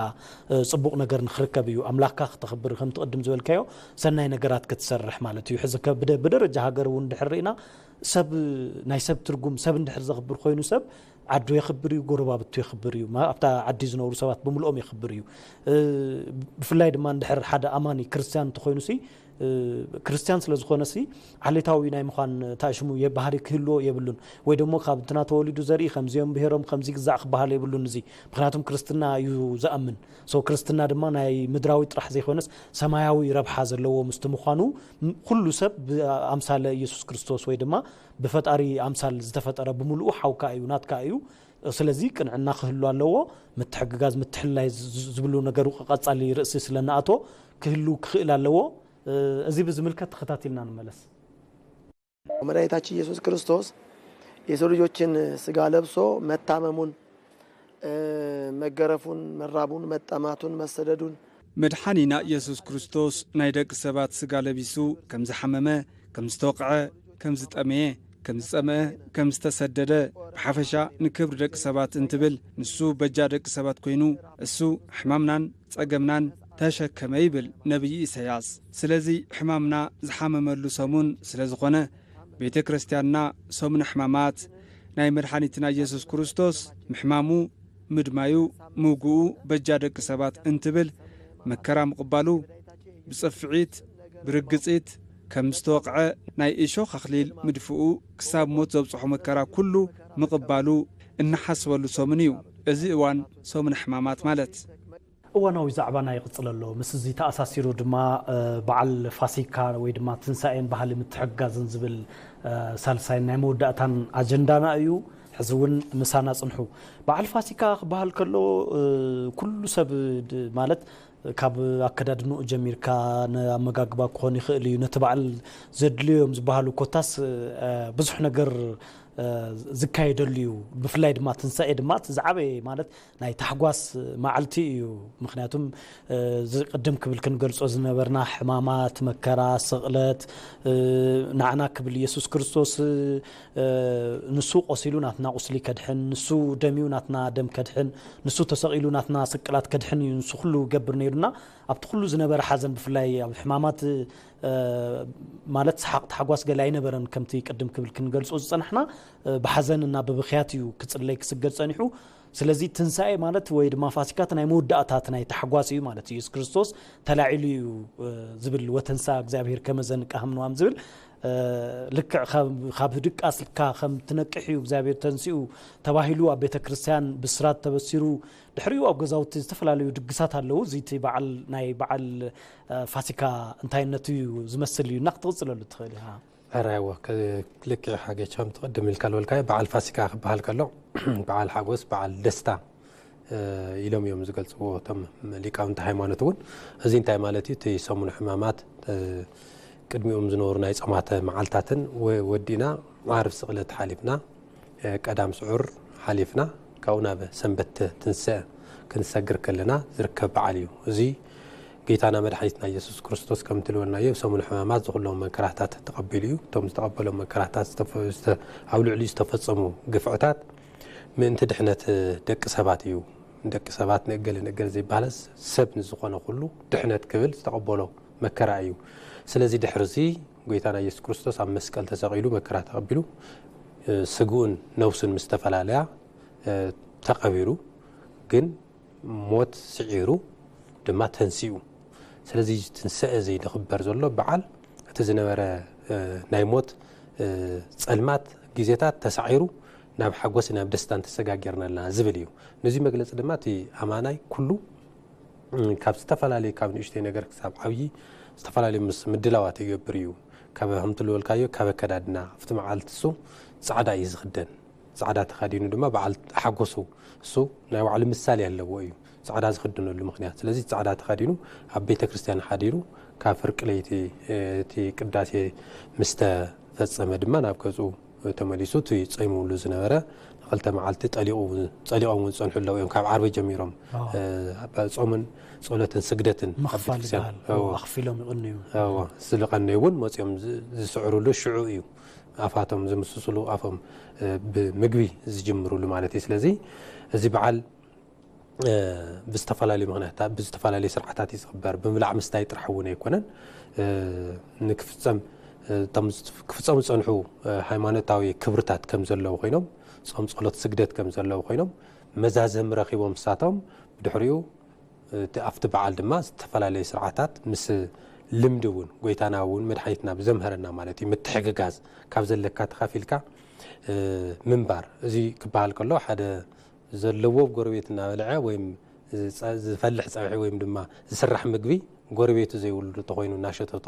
ጽቡቕ ነገር ንክርከብ እዩ። ኣምላኽካ ክተኽብር፣ ከምቲ ቅድም ዝበልካዮ ሰናይ ነገራት ክትሰርሕ ማለት እዩ። ሕዚ ብደረጃ ሃገር እውን ድሕር ርኢና ሰብ ናይ ሰብ ትርጉም ሰብ እንድሕር ዘኽብር ኮይኑ ሰብ ዓዱ የኽብር እዩ፣ ጎረባብቱ የኽብር እዩ፣ ኣብታ ዓዲ ዝነብሩ ሰባት ብምልኦም የኽብር እዩ። ብፍላይ ድማ እንድሕር ሓደ ኣማኒ ክርስትያን እንተኾይኑ ሲ ክርስትያን ስለ ዝኾነ ሲ ዓሌታዊ ናይ ምዃን ታሽሙ ባህሪ ክህልዎ የብሉን። ወይ ደሞ ካብ እንትና ተወሊዱ ዘርኢ ከምዚኦም ብሄሮም ከምዚ ግዛዕ ክበሃል የብሉን። እዚ ምክንያቱም ክርስትና እዩ ዝኣምን። ሶ ክርስትና ድማ ናይ ምድራዊ ጥራሕ ዘይኮነስ ሰማያዊ ረብሓ ዘለዎ ምስቲ ምዃኑ ኩሉ ሰብ ብኣምሳለ ኢየሱስ ክርስቶስ ወይ ድማ ብፈጣሪ ኣምሳል ዝተፈጠረ ብምሉኡ ሓውካ እዩ፣ ናትካ እዩ። ስለዚ ቅንዕና ክህሉ ኣለዎ። ምትሕግጋዝ፣ ምትሕልላይ ዝብሉ ነገሩ ቀጻሊ ርእሲ ስለ ንኣቶ ክህሉ ክኽእል ኣለዎ። እዚ ብዝምልከት ተኸታቲልና ንመለስ። መድኃኒታችን ኢየሱስ ክርስቶስ የሰው ልጆችን ስጋ ለብሶ መታመሙን፣ መገረፉን፣ መራቡን፣ መጠማቱን፣ መሰደዱን፣ መድሓኒና ኢየሱስ ክርስቶስ ናይ ደቂ ሰባት ስጋ ለቢሱ ከም ዝሓመመ፣ ከም ዝተወቕዐ፣ ከም ዝጠመየ፣ ከም ዝጸምአ፣ ከም ዝተሰደደ፣ ብሓፈሻ ንክብሪ ደቂ ሰባት እንትብል ንሱ በጃ ደቂ ሰባት ኮይኑ እሱ ሕማምናን ጸገምናን ተሸከመ ይብል ነብይ ኢሳያስ። ስለዚ ሕማምና ዝሓመመሉ ሰሙን ስለ ዝኾነ ቤተ ክርስቲያንና ሰሙነ ሕማማት ናይ መድሓኒትና ኢየሱስ ክርስቶስ ምሕማሙ ምድማዩ ምውግኡ በጃ ደቂ ሰባት እንትብል መከራ ምቕባሉ ብጽፍዒት ብርግጺት ከም ዝተወቕዐ ናይ እሾኽ ኣኽሊል ምድፍኡ ክሳብ ሞት ዘብጽሖ መከራ ኩሉ ምቕባሉ እንሓስበሉ ሰሙን እዩ። እዚ እዋን ሰሙን ሕማማት ማለት። እዋናዊ ዛዕባና ይቕጽል ኣሎ። ምስ እዚ ተኣሳሲሩ ድማ በዓል ፋሲካ ወይ ድማ ትንሳኤን ባህሊ ምትሕግጋዝን ዝብል ሳልሳይን ናይ መወዳእታን ኣጀንዳና እዩ። ሕዚ እውን ምሳና ጽንሑ። በዓል ፋሲካ ክበሃል ከሎ ኩሉ ሰብ ማለት ካብ ኣከዳድንኡ ጀሚርካ ንኣመጋግባ ክኾን ይኽእል እዩ፣ ነቲ በዓል ዘድልዮም ዝበሃሉ ኮታስ ብዙሕ ነገር ዝካየደሉ እዩ። ብፍላይ ድማ ትንሳኤ ድማ እቲ ዝዓበየ ማለት ናይ ታሕጓስ መዓልቲ እዩ። ምክንያቱም እዚ ቅድም ክብል ክንገልጾ ዝነበርና ሕማማት፣ መከራ፣ ስቕለት፣ ንዓና ክብል ኢየሱስ ክርስቶስ ንሱ ቆሲሉ ናትና ቁስሊ ከድሕን፣ ንሱ ደምዩ ናትና ደም ከድሕን፣ ንሱ ተሰቒሉ ናትና ስቅላት ከድሕን እዩ ንሱ ኩሉ ይገብር ነይሩና። ኣብቲ ኩሉ ዝነበረ ሓዘን ብፍላይ ኣብ ሕማማት ማለት ሰሓቕ ታሕጓስ ገለ ኣይነበረን። ከምቲ ቅድም ክብል ክንገልጾ ዝጸናሕና ብሓዘን እና ብብኽያት እዩ ክጽለይ ክስገድ ጸኒሑ። ስለዚ ትንሳኤ ማለት ወይ ድማ ፋሲካ እቲ ናይ መወዳእታ እቲ ናይ ታሕጓስ እዩ ማለት እዩ። የሱስ ክርስቶስ ተላዒሉ እዩ ዝብል ወተንሳ እግዚኣብሔር ከመ ዘንቃህም ንዋም ዝብል ልክዕ ካብ ህድቃስካ ከም ትነቅሕ እዩ እግዚኣብሔር ተንሲኡ ተባሂሉ ኣብ ቤተ ክርስቲያን ብስራት ተበሲሩ ድሕሪኡ ኣብ ገዛውቲ ዝተፈላለዩ ድግሳት ኣለዉ። እዚ እቲ በዓል ናይ በዓል ፋሲካ እንታይነቱ እዩ ዝመስል እዩ እና ክትቕፅለሉ ትኽእል ኢኻ። ሕራይዎ ልክዕ ሓጌቻም ትቕድም ኢልካ ዝበልካዮ በዓል ፋሲካ ክበሃል ከሎ በዓል ሓጎስ በዓል ደስታ ኢሎም እዮም ዝገልፅዎ እቶም ሊቃውንቲ ሃይማኖት እውን። እዚ እንታይ ማለት እዩ? እቲ ሰሙን ሕማማት ቅድሚኦም ዝነበሩ ናይ ጾማተ መዓልታትን ወዲእና ዓርብ ስቕለት ሓሊፍና ቀዳም ስዑር ሓሊፍና ካብኡ ናብ ሰንበት ትንስአ ክንሰግር ከለና ዝርከብ በዓል እዩ። እዚ ጌታና መድሓኒትና ኢየሱስ ክርስቶስ ከምቲ ልበልናዮ ሰሙን ሕማማት ዝኹሎም መከራታት ተቐቢሉ እዩ። እቶም ዝተቐበሎም መከራታት ኣብ ልዕሊኡ ዝተፈጸሙ ግፍዕታት ምእንቲ ድሕነት ደቂ ሰባት እዩ። ደቂ ሰባት ንእገለ ንእገለ ዘይበሃለስ ሰብ ንዝኾነ ኩሉ ድሕነት ክብል ዝተቐበሎ መከራ እዩ። ስለዚ ድሕርዚ ጎይታና ኢየሱስ ክርስቶስ ኣብ መስቀል ተሰቒሉ መከራ ተቐቢሉ ስግኡን ነብሱን ምስ ተፈላለያ ተቐቢሩ፣ ግን ሞት ስዒሩ ድማ ተንሲኡ። ስለዚ ትንሳኤ እዚ ዝኽበር ዘሎ በዓል እቲ ዝነበረ ናይ ሞት ጸልማት ግዜታት ተሳዒሩ ናብ ሓጎስ ናብ ደስታ እንተሰጋገርና ኣለና ዝብል እዩ። ነዚ መግለጺ ድማ እቲ ኣማናይ ኩሉ ካብ ዝተፈላለዩ ካብ ንእሽተይ ነገር ክሳብ ዓብዪ ዝተፈላለዩ ምስ ምድላዋት ይገብር እዩ። ካብ ከምቲ ዝበልካዮ ካብ ኣከዳድና ኣብቲ መዓልቲ እሱ ጻዕዳ እዩ ዝኽደን። ጻዕዳ ተኸዲኑ ድማ በዓል ሓጎሱ እሱ ናይ ባዕሉ ምሳሌ ኣለዎ እዩ ጻዕዳ ዝኽደነሉ ምኽንያት። ስለዚ ጻዕዳ ተኸዲኑ ኣብ ቤተ ክርስቲያን ሓዲሩ ካብ ፍርቂ ለይቲ እቲ ቅዳሴ ምስ ተፈጸመ ድማ ናብ ገጹ ተመሊሱ እቲ ጸይሙሉ ዝነበረ ንክልተ መዓልቲ ጠሊቑ ጸሊቖም እውን ዝጸንሑ ኣለዉ እዮም። ካብ ዓርቢ ጀሚሮም ጾምን ጸሎትን ስግደትን ኣብ ቤተክርስትያን ኣኽፊሎም ይቕንዩ። ዝልቐነዩ እውን መፂኦም ዝስዕሩሉ ሽዑ እዩ። ኣፋቶም ዝምስስሉ ኣፎም ብምግቢ ዝጅምሩሉ ማለት እዩ። ስለዚ እዚ በዓል ብዝተፈላለዩ ምክንያታት ብዝተፈላለዩ ስርዓታት እዩ ዝኽበር። ብምብላዕ ምስታይ ጥራሕ እውን ኣይኮነን። ንክፍፀም እቶም ክፍፀሙ ዝፀንሑ ሃይማኖታዊ ክብርታት ከም ዘለዉ ኮይኖም፣ ፆም፣ ፀሎት፣ ስግደት ከም ዘለዉ ኮይኖም መዛዘሚ ረኺቦም ንሳቶም ብድሕሪኡ ኣብቲ በዓል ድማ ዝተፈላለዩ ስርዓታት ምስ ልምዲ እውን ጎይታና እውን መድሓኒትና ብዘምሀረና ማለት እዩ ምትሕግጋዝ ካብ ዘለካ ተኻፊልካ ምንባር። እዚ ክበሃል ከሎ ሓደ ዘለዎ ጎረቤት እናበልዐ ወይም ዝፈልሕ ፀብሒ ወይም ድማ ዝስራሕ ምግቢ ጎረቤቱ ዘይብሉ እንተኾይኑ እናሸተቶ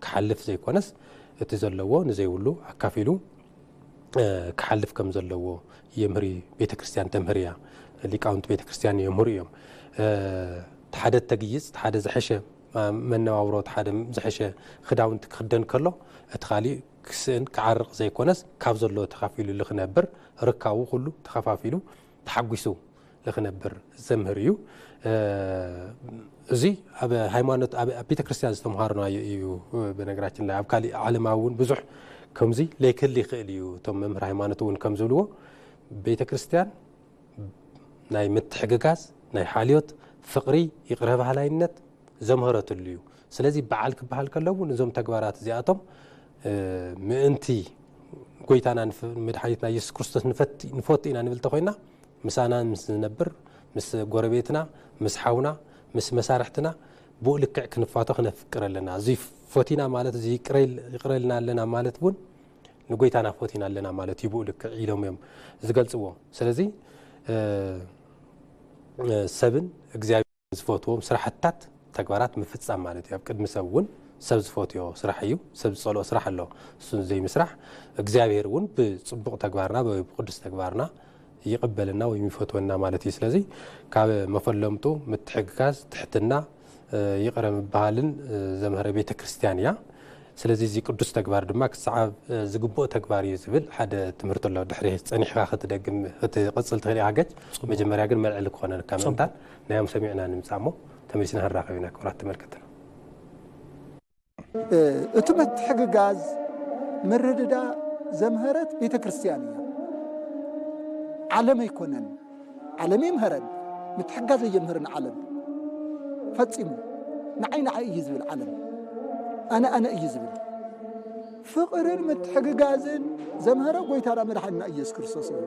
ክሓልፍ ዘይኮነስ እቲ ዘለዎ ንዘይብሉ ኣካፊሉ ክሓልፍ ከም ዘለዎ የምህር ቤተክርስትያን ተምህር እያ። ሊቃውንቲ ቤተክርስትያን የምህሩ እዮም። ሓደ ተግይፅ ሓደ ዝሐሸ መነባብሮ ሓደ ዝሐሸ ክዳውንቲ ክክደን ከሎ እቲ ካሊእ ክስእን ክዓርቕ ዘይኮነስ ካብ ዘለዎ ተኻፊሉ ልክነብር ርካቡ ኩሉ ተኸፋፊሉ ተሓጒሱ ልክነብር ዘምህር እዩ። እዚ ኣብ ሃይማኖት ኣብ ቤተ ክርስቲያን ዝተምሃርናዮ እዩ። በነገራችን ላይ ኣብ ካሊእ ዓለማዊ እውን ብዙሕ ከምዚ ለይክህል ይኽእል እዩ። እቶም መምህር ሃይማኖት እውን ከም ዝብልዎ ቤተ ክርስቲያን ናይ ምትሕግጋዝ ናይ ሓልዮት ፍቕሪ ይቕረ ባህላይነት ዘምሀረትሉ እዩ። ስለዚ በዓል ክበሃል ከሎ እውን እዞም ተግባራት እዚኣቶም ምእንቲ ጎይታና መድሓኒትና የሱስ ክርስቶስ ንፈቱ ኢና ንብል ተኮይና ምሳና ምስ ዝነብር ምስ ጎረቤትና ምስ ሓውና ምስ መሳርሕትና ብኡ ልክዕ ክንፋቶ ክነፍቅር ኣለና። እዚ ፈቲና ማለት እዚ ይቅረልና ኣለና ማለት እውን ንጎይታና ፈቲና ኣለና ማለት እዩ ብኡ ልክዕ ኢሎም እዮም ዝገልፅዎ። ስለዚ ሰብን እግዚኣብሔር ዝፈትዎም ስራሕትታት ተግባራት ምፍፃም ማለት እዩ። ኣብ ቅድሚ ሰብ እውን ሰብ ዝፈትዮ ስራሕ እዩ። ሰብ ዝፀልኦ ስራሕ ኣሎ። እሱ ዘይምስራሕ እግዚኣብሔር እውን ብፅቡቕ ተግባርና ብቅዱስ ተግባርና ይቕበልና ወይም ይፈትወና ማለት እዩ። ስለዚ ካብ መፈለምጡ ምትሕግጋዝ፣ ትሕትና፣ ይቕረ ምባሃልን ዘምህረ ቤተ ክርስቲያን እያ። ስለዚ እዚ ቅዱስ ተግባር ድማ ክሰዓብ ዝግብኦ ተግባር እዩ ዝብል ሓደ ትምህርቲ ኣሎ። ድሕሪ ጸኒሕካ ክትደግም ክትቕጽል ትኽእል ኢኻ ገች። መጀመርያ ግን መልዕሊ ክኾነልካ ምእንታን ናዮም ሰሚዕና ንምጻእ እሞ ተመሊስና ክንራኸብ ኢና ክቡራት ተመልከትና። እቲ ምትሕግጋዝ ምርድዳ ዘምህረት ቤተ ክርስቲያን እያ። ዓለም ኣይኮነን። ዓለም ይምህረን ምትሕጋዝ ኣየምህርን ዓለም ፈጺሙ። ንዓይ ንዓይ እዩ ዝብል ዓለም፣ ኣነ ኣነ እዩ ዝብል። ፍቕርን ምትሕግጋዝን ዘምሀረ ጎይታና መድሓንና ኢየሱስ ክርስቶስ እዩ።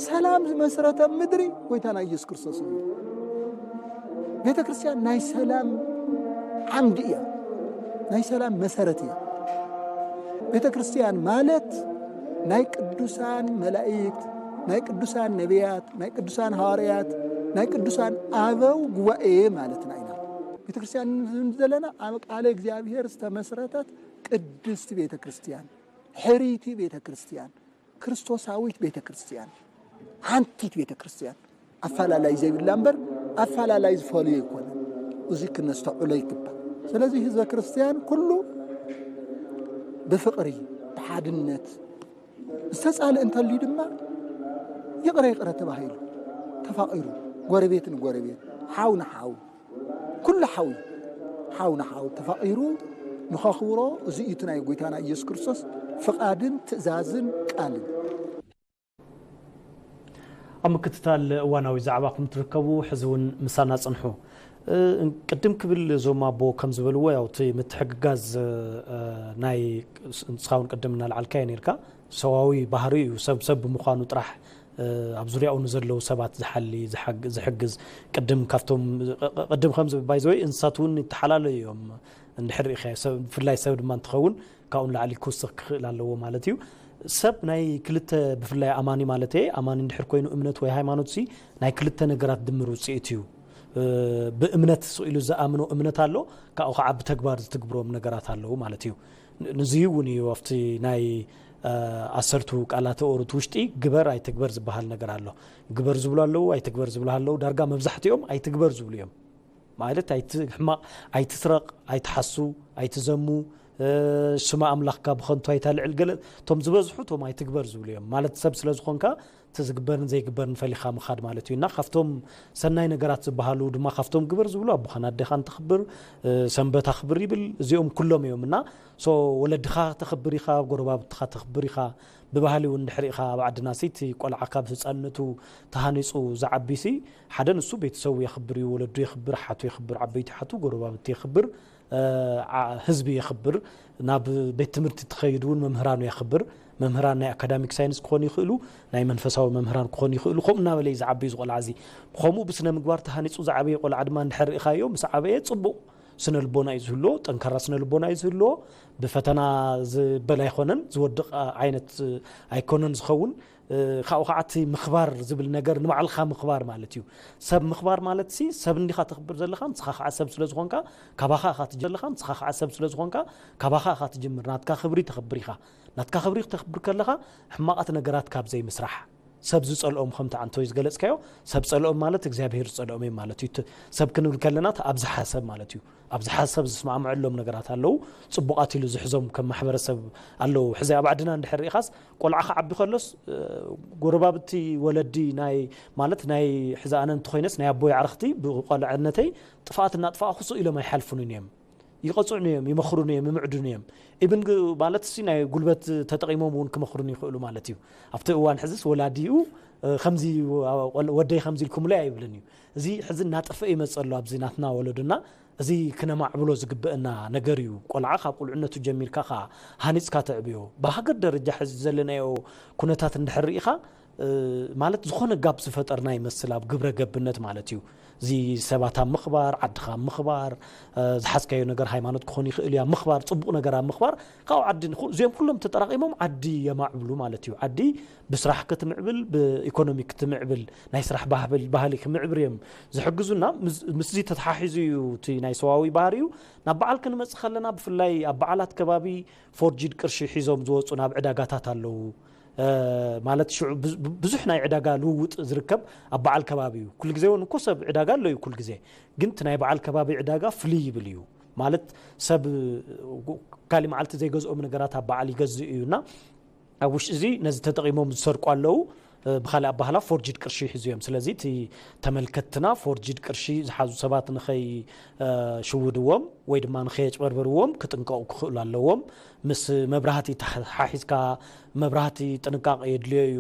ሰላም ዝመስረተ ምድሪ ጎይታና ኢየሱስ ክርስቶስ እዩ። ቤተ ክርስቲያን ናይ ሰላም ዓምዲ እያ፣ ናይ ሰላም መሰረት እያ። ቤተ ክርስቲያን ማለት ናይ ቅዱሳን መላእክት፣ ናይ ቅዱሳን ነቢያት፣ ናይ ቅዱሳን ሃዋርያት፣ ናይ ቅዱሳን ኣበው ጉባኤ ማለትና ኢና። ቤተ ክርስቲያን ዘለና ኣብ ቃለ እግዚኣብሔር ዝተመስረተት ቅድስት ቤተ ክርስቲያን፣ ሕርይቲ ቤተ ክርስቲያን፣ ክርስቶሳዊት ቤተ ክርስቲያን፣ ሓንቲት ቤተ ክርስቲያን ኣፈላላይ ዘይብላ እምበር ኣፈላላይ ዝፈልዮ ኣይኮነን። እዚ ክነስተውዕሎ ይግባእ። ስለዚ ህዝበ ክርስቲያን ኩሉ ብፍቕሪ ብሓድነት ዝተጻልእ እንተልዩ ድማ ይቕረ ይቕረ ተባሂሉ ተፋቒሩ ጎረቤት ንጎረቤት ሓው ንሓው ኩሉ ሓው ሓው ንሓው ተፋቒሩ ንኸኽብሮ እዚ እዩ እቲ ናይ ጎይታና ኢየሱስ ክርስቶስ ፍቓድን ትእዛዝን ቃልን። ኣብ ምክትታል እዋናዊ ዛዕባኹም ትርከቡ ሕዚ እውን ምሳና ጽንሑ። ቅድም ክብል እዞም ኣቦ ከም ዝበልዎ ያው እቲ ምትሕግጋዝ ናይ ንስኻ እውን ቅድም እናልዓልካዮ ነርካ ሰዋዊ ባህሪ እዩ ሰብ ሰብ ብምዃኑ ጥራሕ ኣብ ዙርያኡ ንዘለዉ ሰባት ዝሓሊ ዝሕግዝ ቅድም ካብቶም ቅድም ከም ባይዘወይ እንስሳት እውን ይተሓላለዩ እዮም። እንድሕር ርኢኻ ብፍላይ ሰብ ድማ እንትኸውን ካብኡ ንላዕሊ ክውስኽ ክኽእል ኣለዎ ማለት እዩ። ሰብ ናይ ክልተ ብፍላይ ኣማኒ ማለት እየ ኣማኒ እንድሕር ኮይኑ እምነት ወይ ሃይማኖት ሲ ናይ ክልተ ነገራት ድምር ውፅኢት እዩ። ብእምነት ስኢሉ ዝኣምኖ እምነት ኣሎ፣ ካብኡ ከዓ ብተግባር ዝትግብሮም ነገራት ኣለዉ ማለት እዩ። ንዚ እውን እዩ ኣብቲ ናይ ኣሰርቱ ቃላተ ኦሪት ውሽጢ ግበር ኣይትግበር ዝበሃል ነገር ኣሎ። ግበር ዝብሉ ኣለዉ ኣይትግበር ዝብሉ ኣለዉ። ዳርጋ መብዛሕትኦም ኣይትግበር ዝብሉ እዮም። ማለት ሕማቕ ኣይትስረቕ ኣይትሓሱ ኣይትዘሙ፣ ስማ ኣምላኽካ ብኸንቱ ኣይታልዕል፣ ገለ እቶም ዝበዝሑ እቶም ኣይትግበር ዝብሉ እዮም። ማለት ሰብ ስለ ዝኾንካ እቲ ዝግበርን ዘይግበርን ፈሊኻ ምኻድ ማለት እዩ። እና ካብቶም ሰናይ ነገራት ዝበሃሉ ድማ ካብቶም ግበር ዝብሉ ኣቦኻን ኣዴኻን ተኽብር፣ ሰንበት ኣኽብር ይብል። እዚኦም ኩሎም እዮም። እና ሶ ወለድኻ ተኽብር ኢኻ፣ ጎረባብትኻ ተኽብር ኢኻ። ብባህሊ እውን እንድሕር ኢኻ ኣብ ዓድና ሲ እቲ ቆልዓ ካብ ህፃንነቱ ተሃኒፁ ዝዓቢ ሲ ሓደ ንሱ ቤተሰቡ የኽብር እዩ፣ ወለዱ የኽብር፣ ሓቱ የኽብር፣ ዓበይቲ ሓቱ ጎረባብቲ የኽብር፣ ህዝቢ የኽብር። ናብ ቤት ትምህርቲ ትኸይድ እውን መምህራኑ የኽብር። መምህራን ናይ ኣካዳሚክ ሳይንስ ክኾኑ ይኽእሉ፣ ናይ መንፈሳዊ መምህራን ክኾኑ ይኽእሉ። ከምኡ እናበለ እዩ ዝዓብዩ ዝቆልዓ እዚ። ከምኡ ብስነ ምግባር ተሃኒፁ ዝዓበየ ቆልዓ ድማ እንድሕር ርኢኻዮ ምስ ዓበየ ፅቡቕ ስነ ልቦና እዩ ዝህልዎ፣ ጠንካራ ስነ ልቦና እዩ ዝህልዎ። ብፈተና ዝበል ኣይኮነን ዝወድቕ ዓይነት ኣይኮነን ዝኸውን። ካብኡ ከዓ እቲ ምኽባር ዝብል ነገር ንባዕልኻ ምኽባር ማለት እዩ። ሰብ ምኽባር ማለት ሲ ሰብ እንዲኻ ተኽብር ዘለኻ ንስኻ ከዓ ሰብ ስለ ዝኾንካ ካባኻ ኢኻ ትጀለኻ ንስኻ ከዓ ሰብ ስለ ዝኾንካ ካባኻ ኢኻ ትጅምር። ናትካ ክብሪ ተኽብር ኢኻ። ናትካ ክብሪ ክተኽብር ከለኻ ሕማቓት ነገራት ካብ ዘይምስራሕ ሰብ ዝጸልኦም ከምቲ ኣንቶይ ዝገለጽካዮ ሰብ ጸልኦም ማለት እግዚኣብሔር ዝጸልኦም እዮም ማለት እዩ። ሰብ ክንብል ከለና ኣብዝሓ ሰብ ማለት እዩ። ኣብዝሓ ሰብ ዝስማዕምዐሎም ነገራት ኣለዉ። ጽቡቓት ኢሉ ዝሕዞም ከም ማሕበረሰብ ኣለዉ። ሕዚ ኣብ ዓድና እንድሕር ርኢኻስ ቆልዓ ክዓቢ ከሎስ ጎረባብቲ ወለዲ ናይ ማለት ናይ ሕዚ ኣነ እንተኾይነስ ናይ ኣቦይ ዓርኽቲ ብቆልዕነተይ ጥፍኣት እናጥፋእኹ ስቕ ኢሎም ኣይሓልፉንን እዮም። ይቐፅዑኒ እዮም፣ ይመኽሩኒ እዮም፣ ይምዕዱኒ እዮም። ኢብን ማለት ሲ ናይ ጉልበት ተጠቒሞም እውን ክመኽሩኒ ይኽእሉ ማለት እዩ። ኣብቲ እዋን ሕዝስ ወላዲኡ ከምዚ ወደይ ከምዚ ኢልኩምለይ ኣይብልን እዩ። እዚ ሕዚ እናጠፍአ ይመፅእ ኣሎ ኣብዚ ናትና ወለዱና። እዚ ክነማዕብሎ ዝግበአና ነገር እዩ። ቆልዓ ካብ ቁልዕነቱ ጀሚርካ ከ ሃኒፅካ ተዕብዮ። ብሃገር ደረጃ ሕዚ ዘለናዮ ኩነታት እንድሕር ርኢኻ ማለት ዝኾነ ጋብ ዝፈጠርና ይመስል ኣብ ግብረ ገብነት ማለት እዩ። እዚ ሰባት ኣብ ምኽባር ዓድኻ ኣብ ምኽባር ዝሓዝካዮ ነገር ሃይማኖት ክኾን ይኽእል እዩ ኣብ ምኽባር ፅቡቕ ነገር ኣብ ምኽባር ካብኡ ዓዲ እዚኦም ኩሎም ተጠራቒሞም ዓዲ የማዕብሉ ማለት እዩ። ዓዲ ብስራሕ ክትምዕብል ብኢኮኖሚ ክትምዕብል ናይ ስራሕ ባህብል ባህሊ ክምዕብር እዮም ዝሕግዙና። ምስዚ ተተሓሒዙ እዩ እቲ ናይ ሰዋዊ ባህሪ እዩ። ናብ በዓል ክንመፅእ ከለና ብፍላይ ኣብ በዓላት ከባቢ ፎርጂድ ቅርሺ ሒዞም ዝወፁ ናብ ዕዳጋታት ኣለዉ። ማለት ሽዑ ብዙሕ ናይ ዕዳጋ ልውውጥ ዝርከብ ኣብ በዓል ከባቢ እዩ። ኩል ግዜ እውን እኮ ሰብ ዕዳጋ ኣሎ እዩ ኩል ግዜ። ግን እቲ ናይ በዓል ከባቢ ዕዳጋ ፍልይ ይብል እዩ። ማለት ሰብ ካሊእ መዓልቲ ዘይገዝኦም ነገራት ኣብ በዓል ይገዝእ እዩ እና ኣብ ውሽጢ እዚ ነዚ ተጠቒሞም ዝሰርቁ ኣለዉ። ብካሊእ ኣባህላ ፎርጂድ ቅርሺ ይሕዙ እዮም። ስለዚ እቲ ተመልከትና ፎርጂድ ቅርሺ ዝሓዙ ሰባት ንኸይሽውድዎም ወይ ድማ ንኸየጭበርበርዎም ክጥንቀቑ ክኽእሉ ኣለዎም። ምስ መብራህቲ ተሓሒዝካ መብራህቲ ጥንቃቄ የድልዮ እዩ።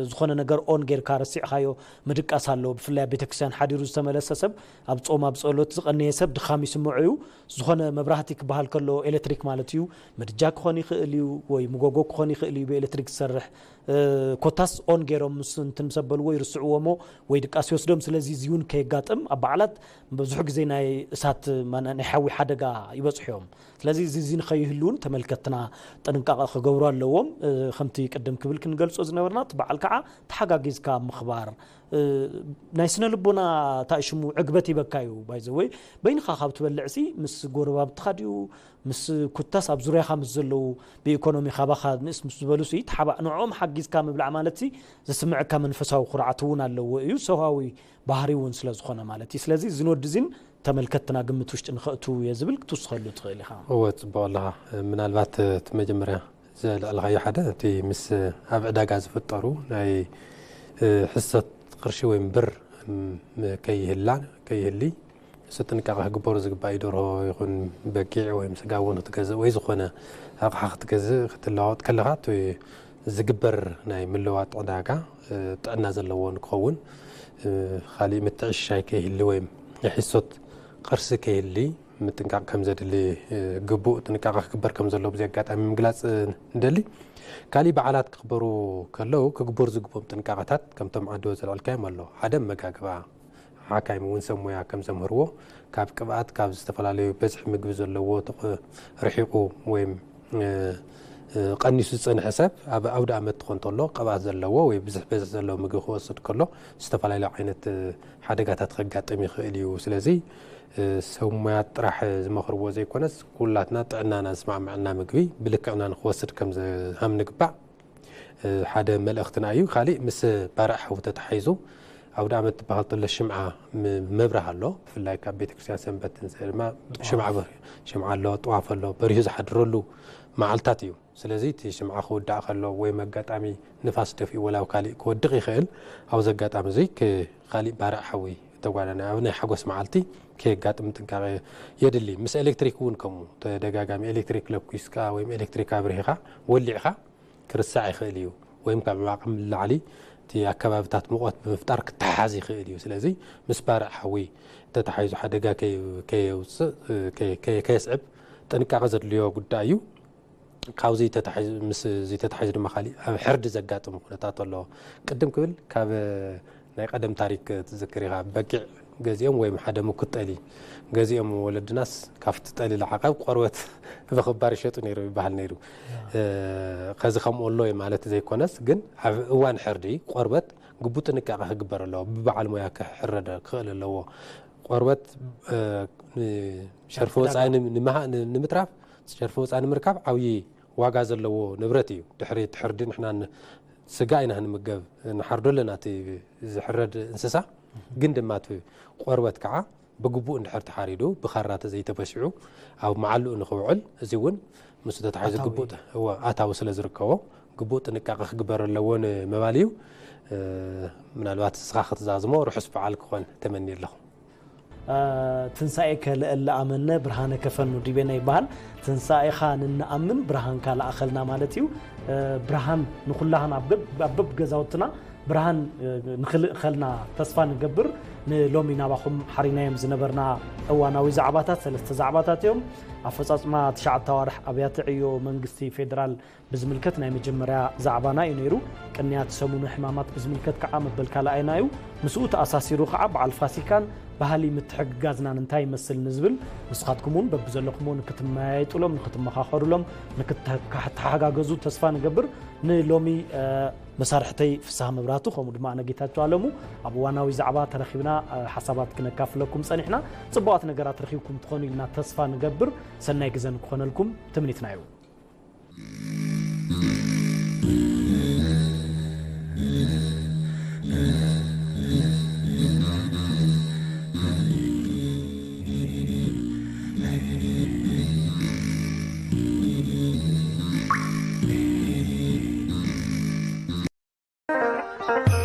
ዝኾነ ነገር ኦን ጌርካ ረሲዕኻዮ ምድቃስ ኣለዎ። ብፍላይ ኣብ ቤተክርስትያን ሓዲሩ ዝተመለሰ ሰብ ኣብ ጾም ኣብ ጸሎት ዝቐነየ ሰብ ድኻም ይስምዖ እዩ። ዝኾነ መብራህቲ ክበሃል ከሎ ኤሌክትሪክ ማለት እዩ። ምድጃ ክኾን ይኽእል እዩ ወይ ምጎጎ ክኾን ይኽእል እዩ ብኤሌክትሪክ ዝሰርሕ። ኮታስ ኦን ገይሮም ምስ እንትን ምስ ኣበልዎ ይርስዕዎ እሞ ወይ ድቃስ ይወስዶም። ስለዚ እዚ እውን ከየጋጥም ኣብ በዓላት ብዙሕ ግዜ ናይ እሳት ናይ ሓዊ ሓደጋ ይበፅሑ እዮም። ስለዚ እዚ እዚ ንኸይህሉ እውን ተመልከትና ጥንቃቐ ክገብሩ ኣለዎም። ከምቲ ቅድም ክብል ክንገልፆ ዝነበርና እቲ በዓል ከዓ ተሓጋጊዝካ ምኽባር ናይ ስነ ልቦና እንታይ ሽሙ ዕግበት ይበካ እዩ። ባይዘወይ በይንኻ ካብ ትበልዕ ሲ ምስ ጎረባብትኻ ድዩ ምስ ኩታስ ኣብ ዙርያኻ ምስ ዘለዉ ብኢኮኖሚ ካባኻ ንእስ ምስ ዝበሉ ሲ ተሓባእ ንዕኦም ሓጊዝካ ምብላዕ ማለት ሲ ዝስምዐካ መንፈሳዊ ኩርዓት እውን ኣለዎ እዩ። ሰብኣዊ ባህሪ እውን ስለ ዝኾነ ማለት እዩ። ስለዚ እዚ ንወዲ እዚን ተመልከትና ግምት ውሽጢ ንኸእቱ እየ ዝብል ክትውስኸሉ ትኽእል ኢኻ። እወ ጽቡቕ ኣለኻ። ምናልባት እቲ መጀመርያ ዘልዕልኻዮ ሓደ እቲ ምስ ኣብ ዕዳጋ ዝፍጠሩ ናይ ሕሰት ቅርሺ ወይም ብር ከይህላ ከይህሊ እሱ ጥንቃቐ ክግበሩ ዝግባእ እዩ። ደርሆ ይኹን በጊዕ ወይም ስጋ እውን ክትገዝእ ወይ ዝኾነ ኣቕሓ ክትገዝእ ክትለዋወጥ ከለኻ እቲ ዝግበር ናይ ምልዋጥ ዕዳጋ ጥዕና ዘለዎ ንክኸውን፣ ካሊእ ምትዕሽሻይ ከይህሊ ወይም ናይ ሕሶት ቅርሲ ከይህሊ ምጥንቃቕ ከም ዘድሊ፣ እ፣ ግቡእ ጥንቃቐ ክግበር ከም ዘለዎ ብዚ ኣጋጣሚ ምግላጽ፣ እ፣ ንደሊ። ካሊእ በዓላት ክኽበሩ ከለዉ ክግበሩ ዝግብኦም ጥንቃቐታት ከምቶም ዓዲ ዘልዓልካዮም ኣሎ። ሓደ መጋግባ፣ ሓካይም እውን ሰብ ሞያ ከም ዘምህርዎ ካብ ቅብኣት፣ ካብ ዝተፈላለዩ በዝሒ ምግቢ ዘለዎ ተቕ-፣ ርሒቑ ወይም፣ እ፣ እ፣ ቀኒሱ ዝጸንሐ ሰብ ኣብ ኣውደ ኣመት ክኾን እንተሎ ቅብኣት ዘለዎ ወይ ብዙሕ በዝሒ ዘለዎ ምግቢ ክወስድ ከሎ ዝተፈላለዩ ዓይነት፣ እ፣ ሓደጋታት ከጋጥም ይኽእል እዩ። ስለዚ፣ እ፣ ሰብ ሞያ ጥራሕ ዝመኽርዎ ዘይኮነስ ኩላትና ጥዕናና ዝስማዕመዐና ምግቢ ብልክዕና ንክወስድ ከም ዝሃም ንግባእ፣ እ፣ ሓደ መልእኽትና እዩ። ካሊእ ምስ ባርዕ ሓዊ ተተሓሒዙ ኣውደ ኣመት ትበሃል ተሎ ሽምዓ ም-፣ መብራህ ኣሎ። ብፍላይ ካብ ቤተክርስትያን ሰንበት ንስእ ድማ ሽምዓ በር-፣ ሽምዓ ኣሎ፣ ጥዋፍ ኣሎ፣ በሪሁ ዝሓድረሉ መዓልታት እዩ። ስለዚ እቲ ሽምዓ ክውዳእ ከሎ ወይ መጋጣሚ ንፋስ ደፊኡ ወላ ኣብ ካሊእ ክወድቕ ይኽእል። ኣብዚ ኣጋጣሚ እዚ ክ-፣ ካሊእ ባርዕ ሓዊ እተጓዳና ኣብ ናይ ሓጎስ መዓልቲ ከየጋጥም ጥንቃቐ የድሊ። ምስ ኤሌክትሪክ እውን ከምኡ ተደጋጋሚ ኤሌክትሪክ ለኩስካ ወይም ኤሌክትሪክ ኣብሪህኻ ወሊዕኻ ክርሳዕ ይኽእል እዩ። ወይም ካብ ዓቕሚ ንላዕሊ እቲ ኣከባብታት ሙቐት ብምፍጣር ክተሓዝ ይኽእል እዩ። ስለዚ ምስ ባርዕ ሓዊ ተተሓሒዙ ሓደጋ ከይ-፣ ከየውፅእ፣ ከ-፣ ከ-፣ ከየስዕብ ጥንቃቐ ዘድልዮ ጉዳይ እዩ። ካብዚ ተታሒዙ፣ ምስ እዚ ተታሒዙ ድማ ካሊእ ኣብ ሕርዲ ዘጋጥሙ ኩነታት ኣሎ። ቅድም ክብል ካብ ናይ ቀደም ታሪክ ትዝክር ኢኻ። በጊዕ ገዚኦም ወይም ሓደ ምኩት ጠሊ ገዚኦም ወለድናስ ካብቲ ጠሊ ለዓቐብ ቆርበት ብኽባር ይሸጡ ነይሩ ይበሃል ነይሩ። እ፣ ከዚ ከምኡ ኣሎ ማለት ዘይኮነስ፣ ግን ኣብ እዋን ሕርዲ ቆርበት ግቡእ ጥንቃቐ ክግበር ኣለዎ። ብበዓል ሞያ ክሕረድ ክኽእል ኣለዎ። ቆርበት፣ እ፣ ሸርፊ ወጻኢ ንም-፣ ንምሃ-፣ ን-፣ ንምትራፍ፣ ሸርፊ ወጻኢ ንምርካብ ዓብዪ ዋጋ ዘለዎ ንብረት እዩ። ድሕሪ እቲ ሕርዲ ንሕና ን-፣ ስጋ ኢና ክንምገብ፣ ንሓርዶ ኣለና እቲ ዝሕረድ እንስሳ። ግን ድማ እቲ ቆርበት ከዓ ብግቡእ እንድሕር ተሓሪዱ፣ ብኻራ ተዘይተበሲዑ ኣብ መዓልኡ ንኽውዕል፣ እዚ እውን ምስ ተታሒዙ ኣታዊ። ግቡእ ጥ-፣ እወ፣ ኣታዊ ስለ ዝርከቦ፣ ግቡእ ጥንቃቐ ክግበር ኣለዎ ንምባል እዩ። እ፣ ምናልባት ንስኻ ክትዛዝሞ ርሑስ በዓል ክኾን ተመንየ ኣለኹ። እ፣ ትንሳኤከ ለእለ ኣመነ ብርሃነ ከፈኑ ዲቤነ ይበሃል። ትንሳኤኻ ንንኣምን ብርሃንካ ለኣኸልና ማለት እዩ። እ፣ ብርሃን ንኹላህና ኣብ ገብ-፣ ኣብ በብ ገዛውትና ብርሃን፣ እ፣ ንኽልእኸልና ተስፋ ንገብር። ንሎሚ ናባኹም ሓሪናዮም ዝነበርና እዋናዊ ዛዕባታት ሰለስተ ዛዕባታት እዮም። ኣፈጻጽማ ትሽዓተ ኣዋርሕ ኣብያተ ዕዮ መንግስቲ ፌደራል ብዝምልከት ናይ መጀመርያ ዛዕባና እዩ ነይሩ። ቅንያት ሰሙኑ ሕማማት ብዝምልከት ከዓ መበል ካልኣይና እዩ። ምስኡ ተኣሳሲሩ ከዓ በዓል ፋሲካን ባህሊ ምትሕግጋዝናን እንታይ ይመስል ንዝብል ንስኻትኩም እውን በብዘለኹምዎ ንክትመያየጡሎም፣ ንክትመኻኸሩሎም፣ ንክትተሓጋገዙ ተስፋ ንገብር። ንሎሚ፣ እ፣ መሳርሕተይ ፍስሃ መብራህቱ ከምኡ ድማ ኣነ ጌታቸው ኣለሙ ኣብ እዋናዊ ዛዕባ ተረኺብና፣ እ፣ ሓሳባት ክነካፍለኩም ጸኒሕና። ጽቡቓት ነገራት ረኺብኩም ትኾኑ ኢልና ተስፋ ንገብር። ሰናይ ግዘ ንክኾነልኩም ትምኒትና እዩ።